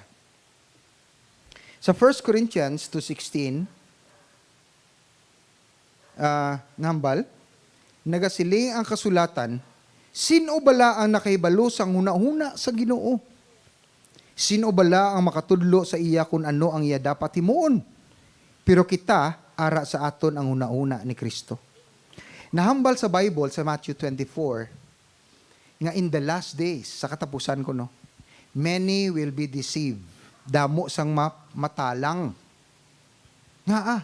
Sa First Corinthians two sixteen, ah, nga hambal, nagasiling ang kasulatan, "Sin-o bala ang nakahibalo sang hunahuna sa Ginoo? Sin-o bala ang makatudlo sa iya kun ano ang iya dapat himuon? Pero kita, ara sa aton ang hunahuna ni Cristo." Nahambal sa Bible sa Matthew twenty-four, nga in the last days, sa katapusan ko, no, many will be deceived. Damo sang ma-, matalang. Nga, ah,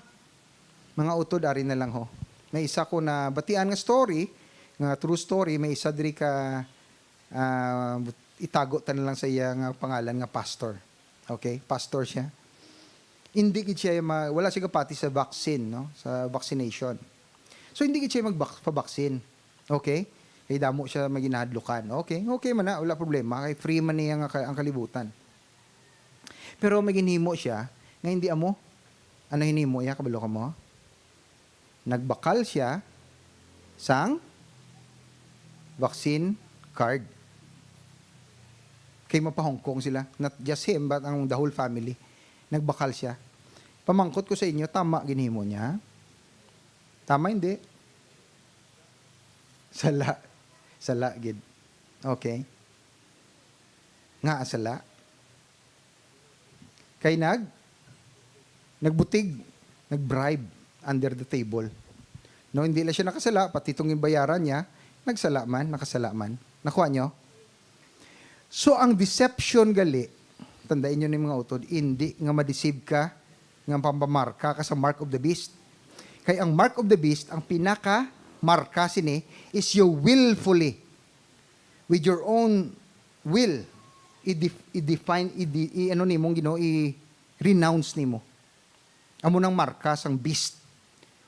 mga utod, ari na lang, ho. May isa ko na batian nga story, nga true story, may isa diri ka, ah, itago ta na lang sa iya nga pangalan nga pastor. Okay? Pastor siya. Hindi gid siya ma-, wala siya kapati sa vaccine, no? Sa vaccination. So, hindi gid siya magpa-vaccine. Okay? Kay damo siya maginahadlukan. Okay, okay man na, wala problema. Kay free man niya nga ka-, ang kalibutan. Pero may ginhimo siya nga hindi amo. Ano hinimo niya, kabalo ka mo? Nagbakal siya sang vaccine card. Kay mapa-Hong Kong sila. Not just him, but ang the whole family. Nagbakal siya. Pamangkot ko sa inyo, tama ginhimo niya? Tama, hindi? Sala. Sala, gid. Okay. Nga, sala. Kay nag, nagbutig, nag-bribe under the table. No, hindi lang siya nakasala, pati itong bayaran niya, nagsala man, nakasala man. Nakuha nyo? So, ang deception gali, tandaan nyo ni mga utod, hindi nga ma-deceive ka, nga pampamarka ka sa mark of the beast. Kay ang mark of the beast, ang pinaka marka sini, is you willfully, with your own will, i-def-, i-define, i-, i-, ano nimo, Ginoo, i-renounce nimo. Amo nang marka sang beast.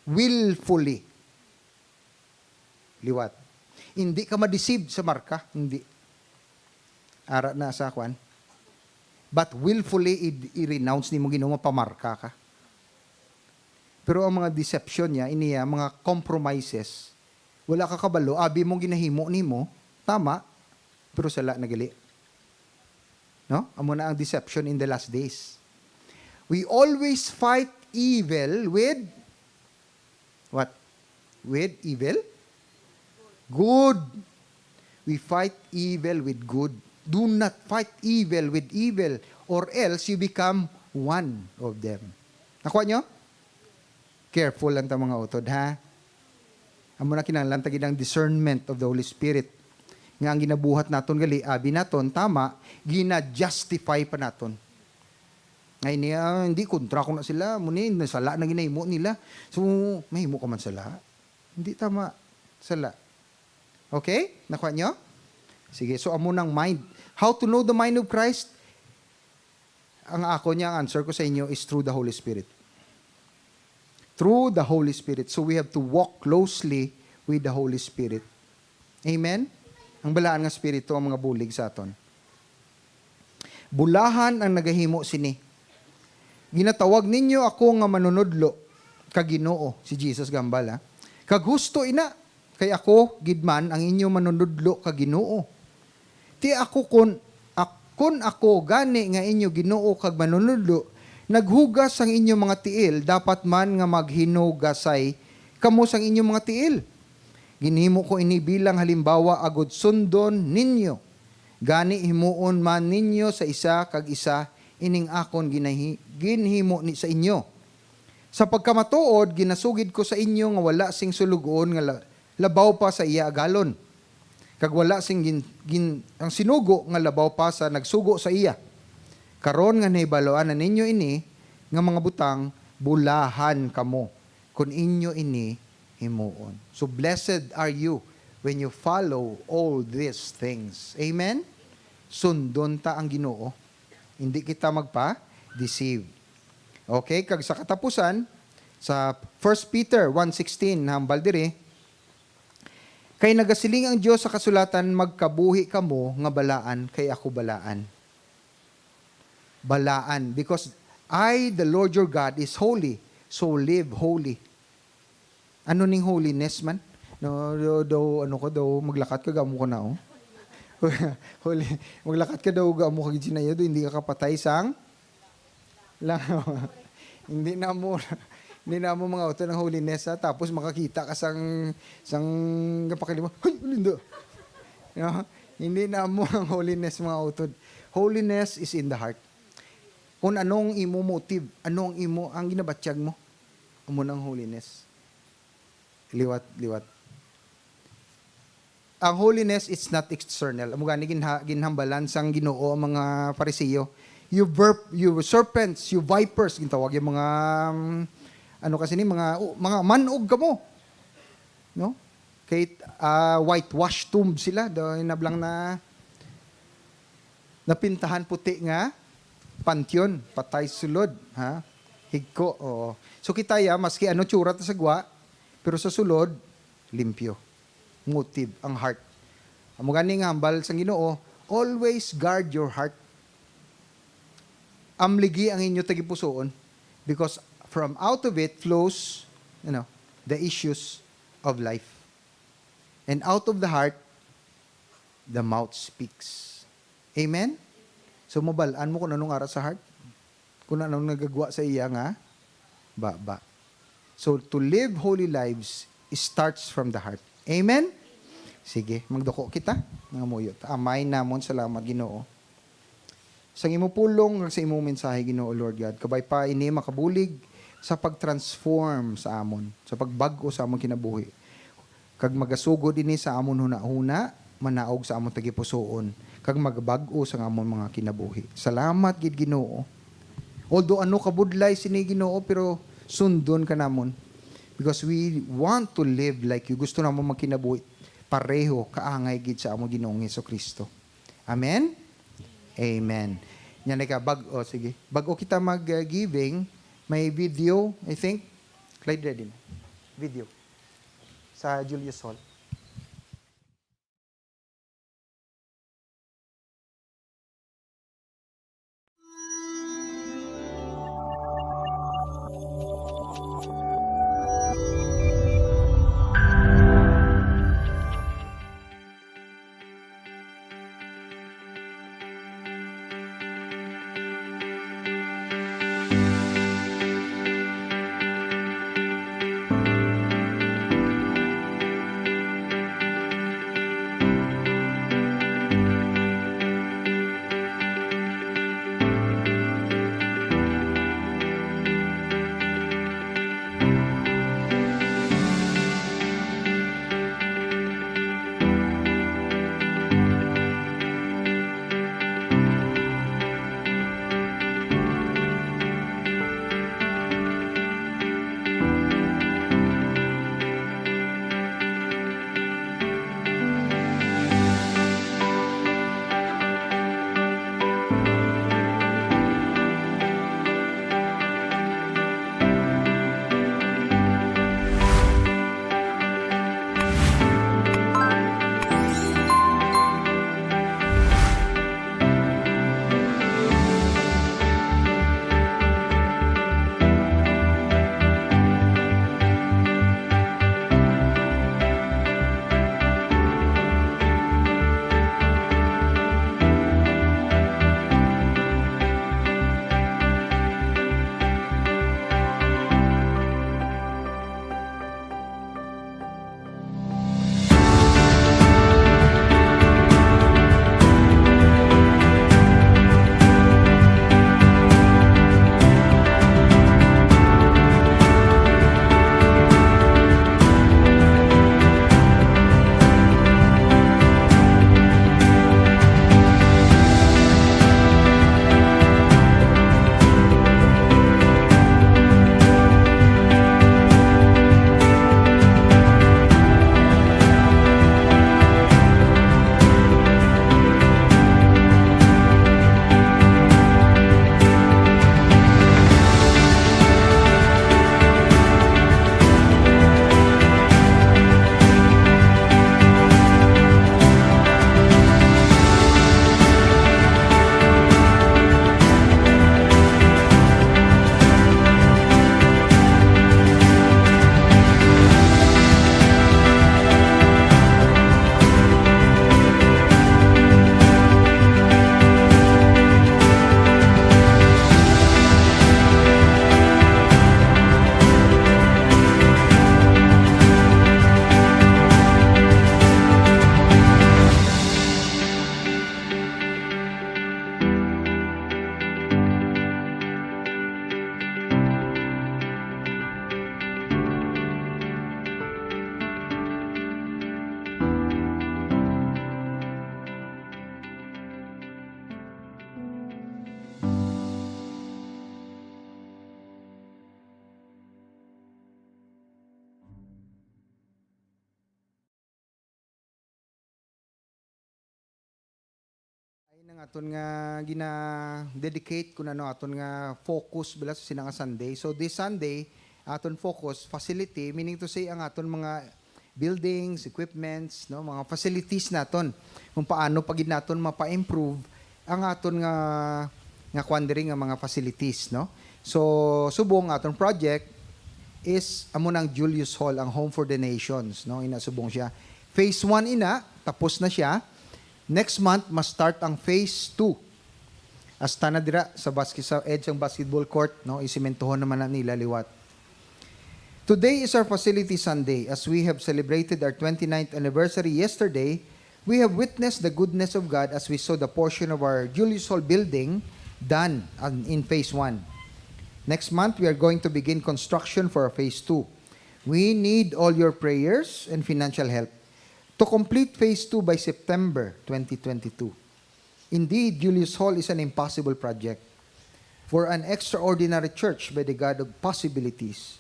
Willfully. Liwat. Hindi ka ma-deceive sa marka. Hindi. Ara na sa kwan. But willfully, i-, i-renounce nimo, Ginoo, mapamarka ka. Pero ang mga deception niya, iniya, mga compromises, wala ka kabalo, abi mo ginahimo nimo, tama, pero sala na gali. No? Amo na ang deception in the last days. We always fight evil with what? With evil? Good. We fight evil with good. Do not fight evil with evil, or else you become one of them. Nakuha nyo? Careful lang ta, mga utod, ha? Amo na kinahanglan ta gid ang discernment of the Holy Spirit. Nga ang ginabuhat naton gali, abi naton, tama, gina-justify pa naton. Ay niya, hindi, kontra ko na sila. Amo ni, nasala na ginahimo nila. So, mahimo ka man sala. Hindi tama. Sala. Okay? Nakuha nyo? Sige, so amo nang mind. How to know the mind of Christ? Ang ako niya, ang answer ko sa inyo is through the Holy Spirit. Through the Holy Spirit. So we have to walk closely with the Holy Spirit. Amen? Ang balaan nga Espiritu ang mga bulig sa aton. Bulahan ang nagahimo sini. Ginatawag ninyo ako nga manunodlo ka Ginoo, si Jesus gambal, ha? Kag husto ina, kay ako gid man ang inyo manunodlo ka Ginoo. Ti ako kun, ak-, kun ako gani nga inyo Ginoo kag manunodlo, naghugas sang inyo mga tiil, dapat man nga maghinugasay kamo sang inyo mga tiil. Ginhimo ko ini bilang halimbawa agod sundon ninyo. Gani himuon man ninyo sa isa kag isa ining akon ginahi-, ginhimo ni sa inyo. Sa pagkamatuod, ginasugid ko sa inyo nga wala sing sulugoon nga la-, labaw pa sa iya agalon, kag wala sing gin-, gin-, ang sinugo nga labaw pa sa nagsugo sa iya. Karon nga nahibaluan na ninyo ini nga mga butang, bulahan kamo kon inyo ini himuon. So, blessed are you when you follow all these things. Amen? Sundon ta ang Ginoo. Hindi kita magpa-deceive. Okay, kag sa katapusan, sa First Peter one sixteen, hambal diri, "Kay nagasiling ang Dios sa kasulatan, 'Magkabuhi kamo nga balaan, kay ako balaan.'" Balaan, because I, the Lord your God, is holy, so live holy. Ano ning holiness man? No, daw, daw, ano ko daw, maglakat ka, gamo ko na, oh. Holy, maglakat ka daw, gamo ka gid sinayo, daw, hindi ka kapatay sang lang. Hindi na mo, hindi na mo mga utod ang holiness, ha? Tapos makakita ka sang, sang gapakilimo, "Hoy, ulindo!" No? Hindi na mo ang holiness, mga utod. Holiness is in the heart. Kung anong imo motive, ano ang imo, ang ginabatyag mo, amo nang holiness. Liwat, liwat. Ang holiness, it's not external. Amo gani ginha-, ginhambalan sang Ginoo ang mga Fariseo. "You verp-, you serpents, you vipers," gintawag yung mga, um, ano kasi ni, mga, uh, mga manog kamo. No? Kay, ah, whitewash tomb sila. Do, nablang na napintahan puti nga panteon, patay sulod, ha? Higko, oo. So kita ya, maski ano tsura ta sa gwa, pero sa sulod, limpyo. Motive, ang heart. Amo gani nga hambal sang Ginoo, "Always guard your heart." Amligi ang inyo tagipusoon, because from out of it flows, you know, the issues of life. And out of the heart, the mouth speaks. Amen? So, mabal-an mo kung anong ara sa heart? Kung anong nagagwa sa iya nga baba. So, to live holy lives starts from the heart. Amen? Sige, magduko kita. Nangamuyo ta. Amay namon, salamat, Ginoo. Sa imo pulong, sa imo mensahe, Ginoo, Lord God, kabay pa ini makabulig sa pag-transform sa amon, sa pagbag-o sa amon kinabuhi. Kag magasugod ini sa amon hunahuna, manaog sa amon tagipusoon, kag magabag-o sa amon mga kinabuhi. Salamat gid, Ginoo. Although ano kabudlay sini, Ginoo, pero sundon ka namon. Because we want to live like you. Gusto namon magkinabuhi pareho, kaangay gid sa amon Ginoong Jesu-Cristo. Amen? Amen. Nya na ka, bag, oh, sige. Bago kita mag-giving, may video, I think. Clyde, ready na. Video. Sa Julius Hall. Ang aton nga gina-dedicate kun ano aton nga focus bala sa sina nga Sunday. So this Sunday, aton focus facility, meaning to say ang aton mga buildings, equipments, no, mga facilities naton, kung paano pa gid naton mapa-improve ang aton nga, nga kuwan diri nga mga facilities, no. So subong aton project is amo nang Julius Hall, ang Home for the Nations, no, ina subong siya. Phase one ina, tapos na siya. Next month, ma-start ang phase two. Hasta na dira sa basket, sa edge sang basketball court, no? Isimentohon naman na nila liwat. Today is our facility Sunday. As we have celebrated our twenty-ninth anniversary yesterday, we have witnessed the goodness of God as we saw the portion of our Julius Hall building done on, in phase one. Next month, we are going to begin construction for phase two. We need all your prayers and financial help to complete phase two by September twenty twenty-two. Indeed, Julius Hall is an impossible project for an extraordinary church by the God of possibilities.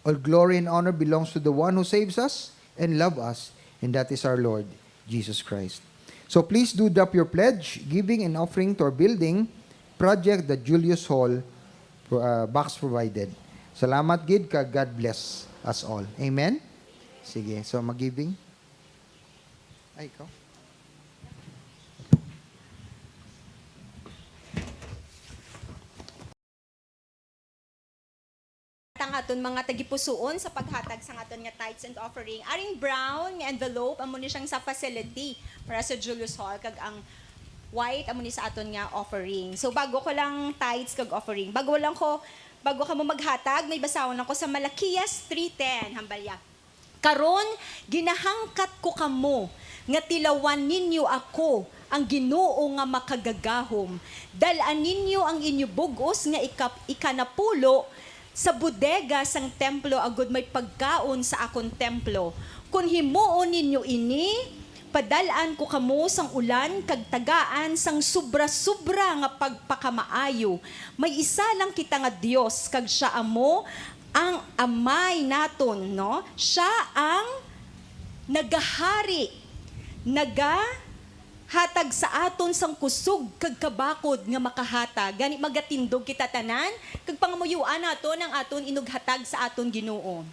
All glory and honor belongs to the one who saves us and love us, and that is our Lord Jesus Christ. So please do drop your pledge, giving, and offering to our building project, the Julius Hall, uh, box provided. Salamat gid, kag God bless us all. Amen? Sige, so mag-giving. Ay, ikaw? Ang aton mga tagipusoon sa paghatag sa aton nga tithes and offering. Aring brown nga envelope, amo ni siyang sa facility para sa Julius Hall, kag ang white, amo ni sa aton nga offering. So, bago ko lang tithes kag offering, bago lang ko, bago kamo maghatag, may basahon ako sa Malakias three ten. Hambalya. Karon, ginahangkat ko kamo nga tilawan ninyo ako, ang Ginoo nga Makagagahom. Dal-a ninyo ang inyo bug-os nga ikap-, ikanapulo sa bodega sang templo, agod may pagkaon sa akon templo. Kon himuon ninyo ini, padal-an ko kamo sang ulan kag tagaan sang sobra-sobra nga pagpakamaayo. May isa lang kita nga Dios, kag sia amo ang Amay naton, no? Sia ang nagahari, nagahatag sa aton sang kusog kag kabakod nga makahatag. Gani, magatindog kita tanan, kag pangamuyoan naton ang aton inughatag sa aton Ginoo.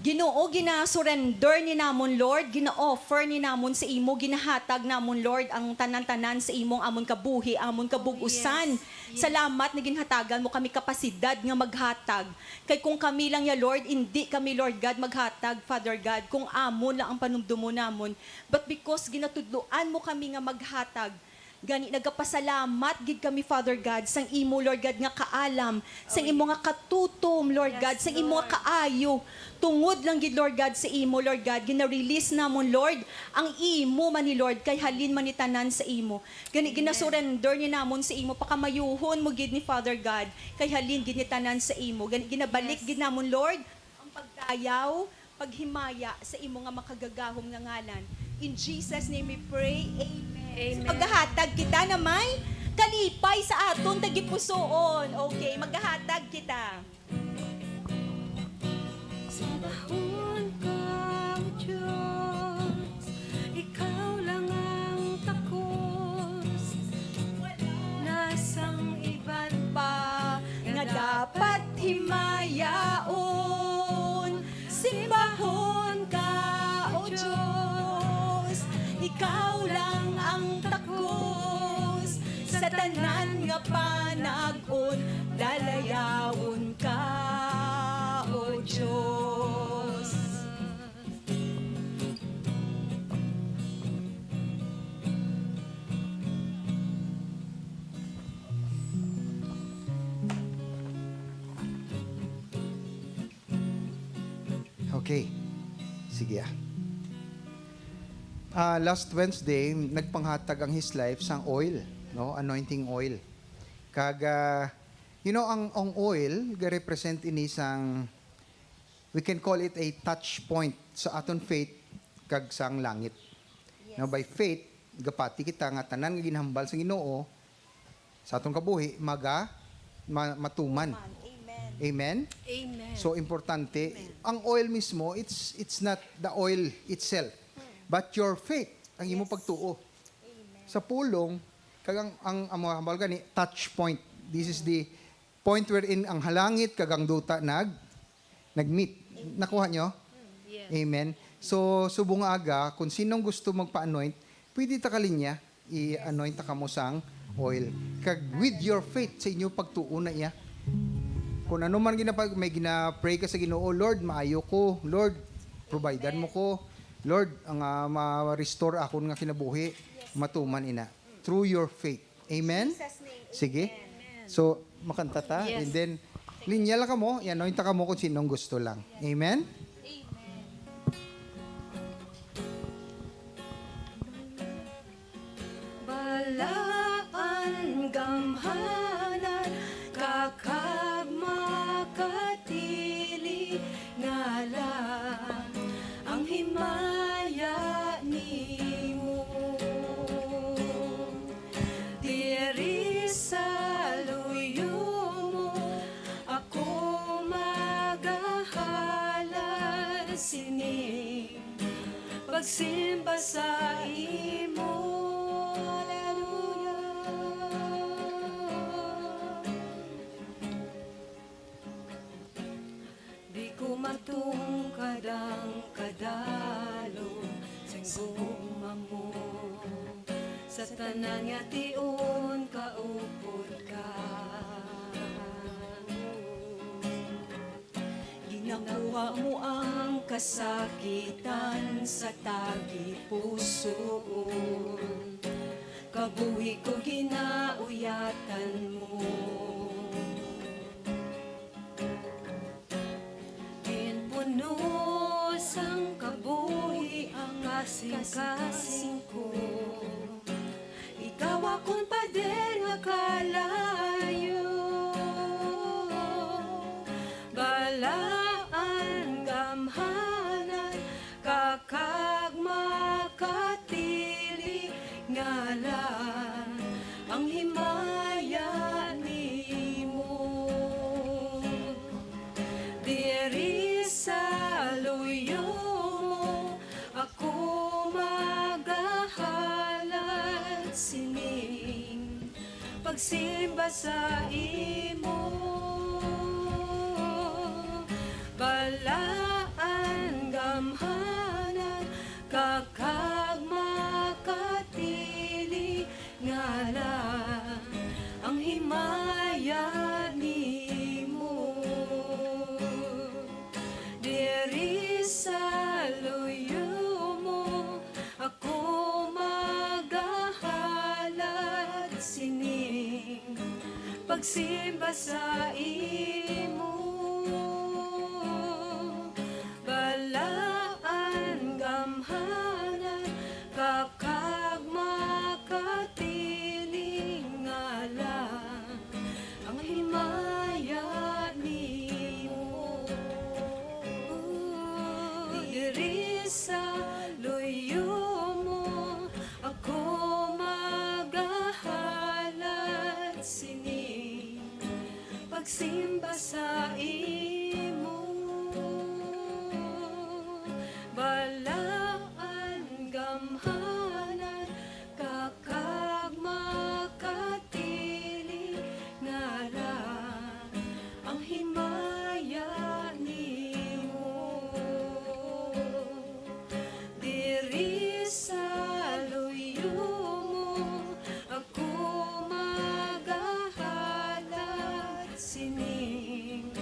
Ginoo, gina-surrender ni namon, Lord, gina-offer ni namon sa imo, ginahatag namon, Lord, ang tanan-tanan sa imo, ang amon kabuhi, ang amon kabug-usan. Yes. Yes. Salamat na ginhatagan mo kami kapasidad nga maghatag. Kay kung kami lang ya, Lord, indi kami, Lord God, maghatag, Father God, kung amon lang ang panumdumon namon. But because ginatudloan mo kami nga maghatag, gani nagapasalamat gid kami, Father God, sang imo, Lord God, nga kaalam, sang imo nga katutom, Lord God, sang imo nga kaayo. Tungod lang gid, Lord God, sa imo, Lord God, gina-release namon, Lord, ang imo man ni, Lord, kay halin man ni tanan sa imo. Gani, gina-surrender ni namon sa imo, pakamayuhon mo gid ni, Father God, kay halin gid ni tanan sa imo. Gani, ginabalik gid namon, Lord, ang pagdayaw, paghimaya sa imo nga makagagahom nga ngalan. In Jesus' name we pray. Amen. Amen. So, maghahatag kita na may kalipay sa aton tagipusoon. Okay, maghahatag kita. Simbahon ka, O Diyos, ikaw lang ang takos. Wala na sang iban pa nga dapat himayaon. Simbahon ka, O Diyos, ikaw lang ang takos. Sa tanan nga panag-on, dalayawon ka, O Diyos. Okay. Sige, ah. Ah, last Wednesday, nagpanghatag ang His Life sang oil, no? Anointing oil. Kag, ah, you know, ang, ang oil, ga-represent ini sang, we can call it a touch point sa aton faith kag sang langit. Yes. No, by faith, gapati kita nga tanan nga ginhambal sa Ginoo, sa atong kabuhi, maga-, ma-, matuman. Amen. Amen? Amen. So, importante, ang oil mismo, it's, it's not the oil itself, but your faith, ang imong pagtuo. Amen. sa pulong, kag ang, ang, ang mga hambal gani, touch point. This is the point wherein ang halangit kag ang duta nag, nag-meet. Nakuha nyo? Yes. Amen. So, subong nga aga, kung sinong gusto magpa-anoint, pwede ta kalinya, i-anoint ta kamo sang oil. Kag with your faith, sa inyo pagtuo na iya. Kung ano man ginapag, may gina-pray ka sa Ginoo, "Lord, maayo ko. Lord, providean mo ko. Lord, nga ma-restore akon nga kinabuhi." Matuman ina. Through your faith. Amen? Jesus' name, Sige. Amen. So, makanta ta. Yes. And then, linya lang kamo. I-anoint ta kamo kung sinong gusto lang. Amen? Balaan gamhanan ka kag makatili nga lang ang himaya nimo. Diri sa luyo mo ako magahalad sini pagsimba sa imo. Hallelujah. Di ko matungkad ang kadalom sing gugma mo. Sa tanan nga tion kaupod ka. Ginakuha mo ang kasakitan sa tagipusoon. Kabuhi ko ginauyatan mo. Ginpuno sang kabuhi ang kasing-kasing ko. Ikaw akon pader nga kalayo. Balaan gamhanan ka kag makatili nga lang ang himaya nimo. Diri sa luyo mo ako magahalad sining pagsimba sa imo. Balaan gamhanan ka kag makatili nga lang ang himaya nimo. Diri sa luyo mo ako magahalad sining pagsimba sa imo. Balaan gamhanan ka kag makatili nga lang ang himaya nimo. Diri sa luyo mo ako magahalad sini pagsimba sa imo. Balaan gamhanan ka kag makatili nga lang ang himaya nimo. Diri sa luyo mo ako magahalad sining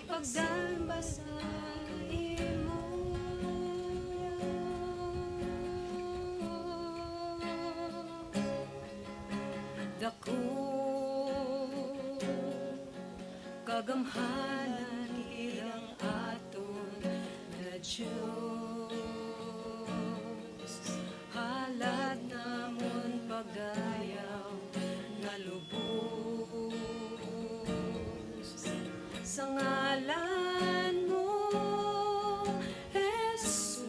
pagsimba sa imo. Dako kagamhanan ilang aton nga Dios. Halad namon pagdayaw nga lubos sa ngalan mo, Jesus.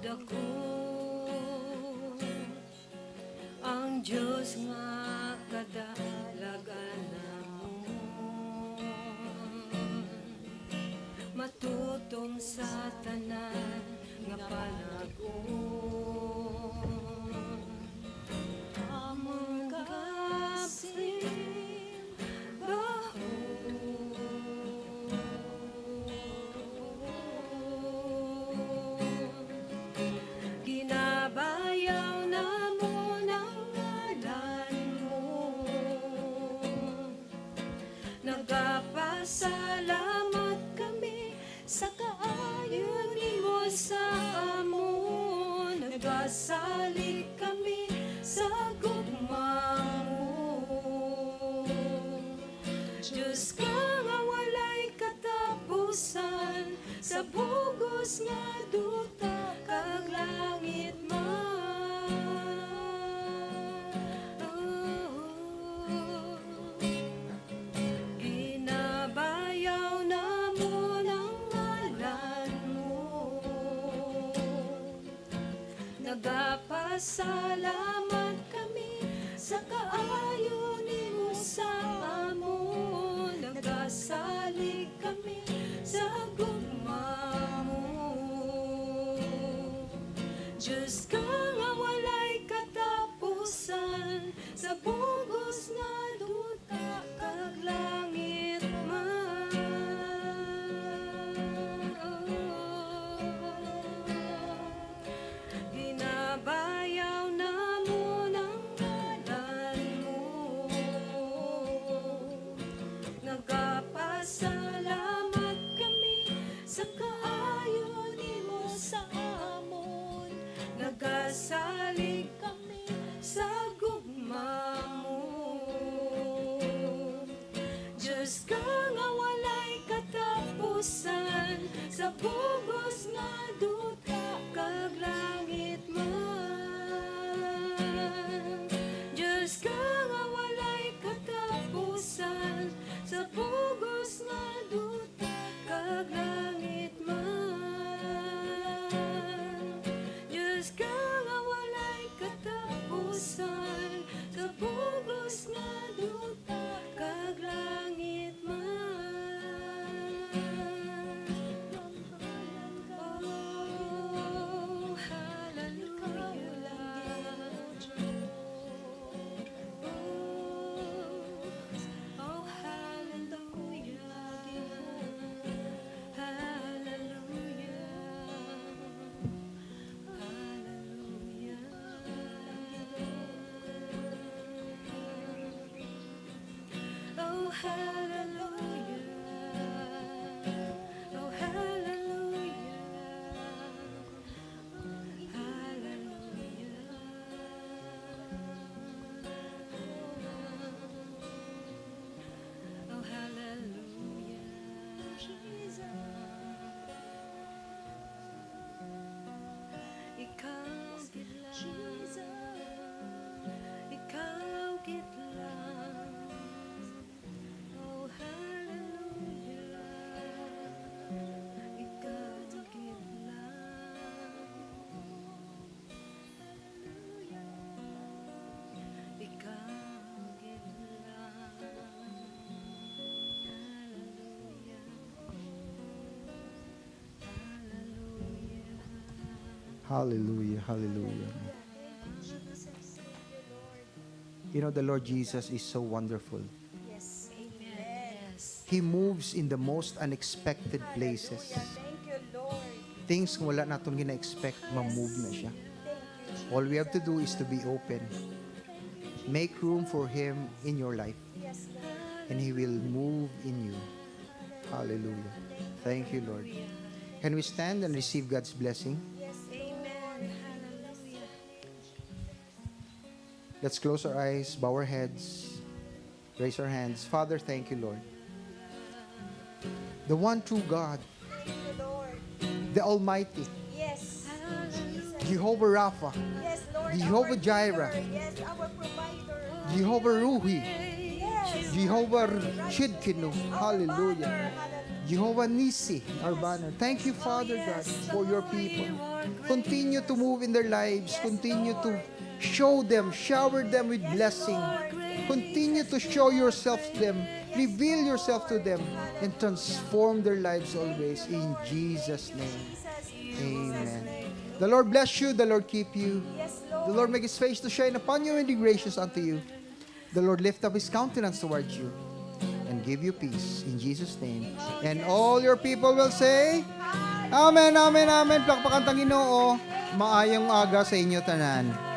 Dako ang Dios nga kadalagan namon. Matutom sa tanan nga panag-on. Amon kasimbahan. Ginabayaw namon ang ngalan mo. Nagapasalamat kami sa kaayo nimo sa amon. Nagasalig kami sa gugma mo. Diyos ka nga walay katapusan, sa bug-os nga duta kag langit man. Oh, ginabayaw namon ang ngalan mo. Nagapasalamat kami sa kaayo nimo sa amon. Nagasalig kami sa gugma mo. Diyos ka nga walay katapusan, sa bug-os nga duta kag langit man. Ginabayaw namon ang ngalan mo. Nagapasalamat kami sa kaayo nimo sa amon. Nagasalig kami sa gugma mo. Diyos ka nga walay katapusan, sa bug-os nga duta kag langit man. Diyos ka nga walay katapusan, sa bug-os nga duta kag langit man. Diyos ka nga walay katapusan, sa bug-os nga duta kag langit man. Oh, hallelujah. Oh, hallelujah. Hallelujah. Hallelujah. Oh, hallelujah. Oh, hallelujah. Hallelujah. Oh, hallelujah. Jesus. Ikaw gid lang. Jesus. Ikaw gid lang. Oh, hallelujah. Ikaw gid lang. Hallelujah. Ikaw gid lang. Hallelujah. Hallelujah. Hallelujah, hallelujah. You know, the Lord Jesus is so wonderful. Yes. Amen. Yes. He moves in the most unexpected places. Hallelujah. Thank you, Lord. Things nga wala naton gina-expect, ma-move na siya. Thank you, Jesus. All we have to do is to be open. Make room for Him in your life, Yes, Lord. And He will move in you. Hallelujah. Thank you, Lord. Can we stand and receive God's blessing? Yes, Lord. Amen. Hallelujah. Let's close our eyes, bow our heads, raise our hands. Father, thank you, Lord. The one true God, Thank you, Lord. The Almighty, Yes. Jehovah Rapha, Yes, Lord. Jehovah Our Jireh, healer. Yes, our provider. Jehovah Ruhi, Yes. Jehovah Tsidkenu. Our Hallelujah. Banner. Hallelujah. Jehovah Nissi, our banner. Thank you, Father God, for your people. Continue to move in their lives. Yes, Continue to Lord. Show them, shower them with Yes, blessing. Lord. Continue to show yourself to them. Reveal yourself to them and transform their lives always in Jesus' name. Amen. The Lord bless you. The Lord keep you. Yes, The Lord make His face to shine upon you and be gracious unto you. The Lord lift up His countenance towards you and give you peace in Jesus' name. And all your people will say, Amen, amen, amen. Plakpakan tang Ginoo. Maayong aga sa inyo tanan.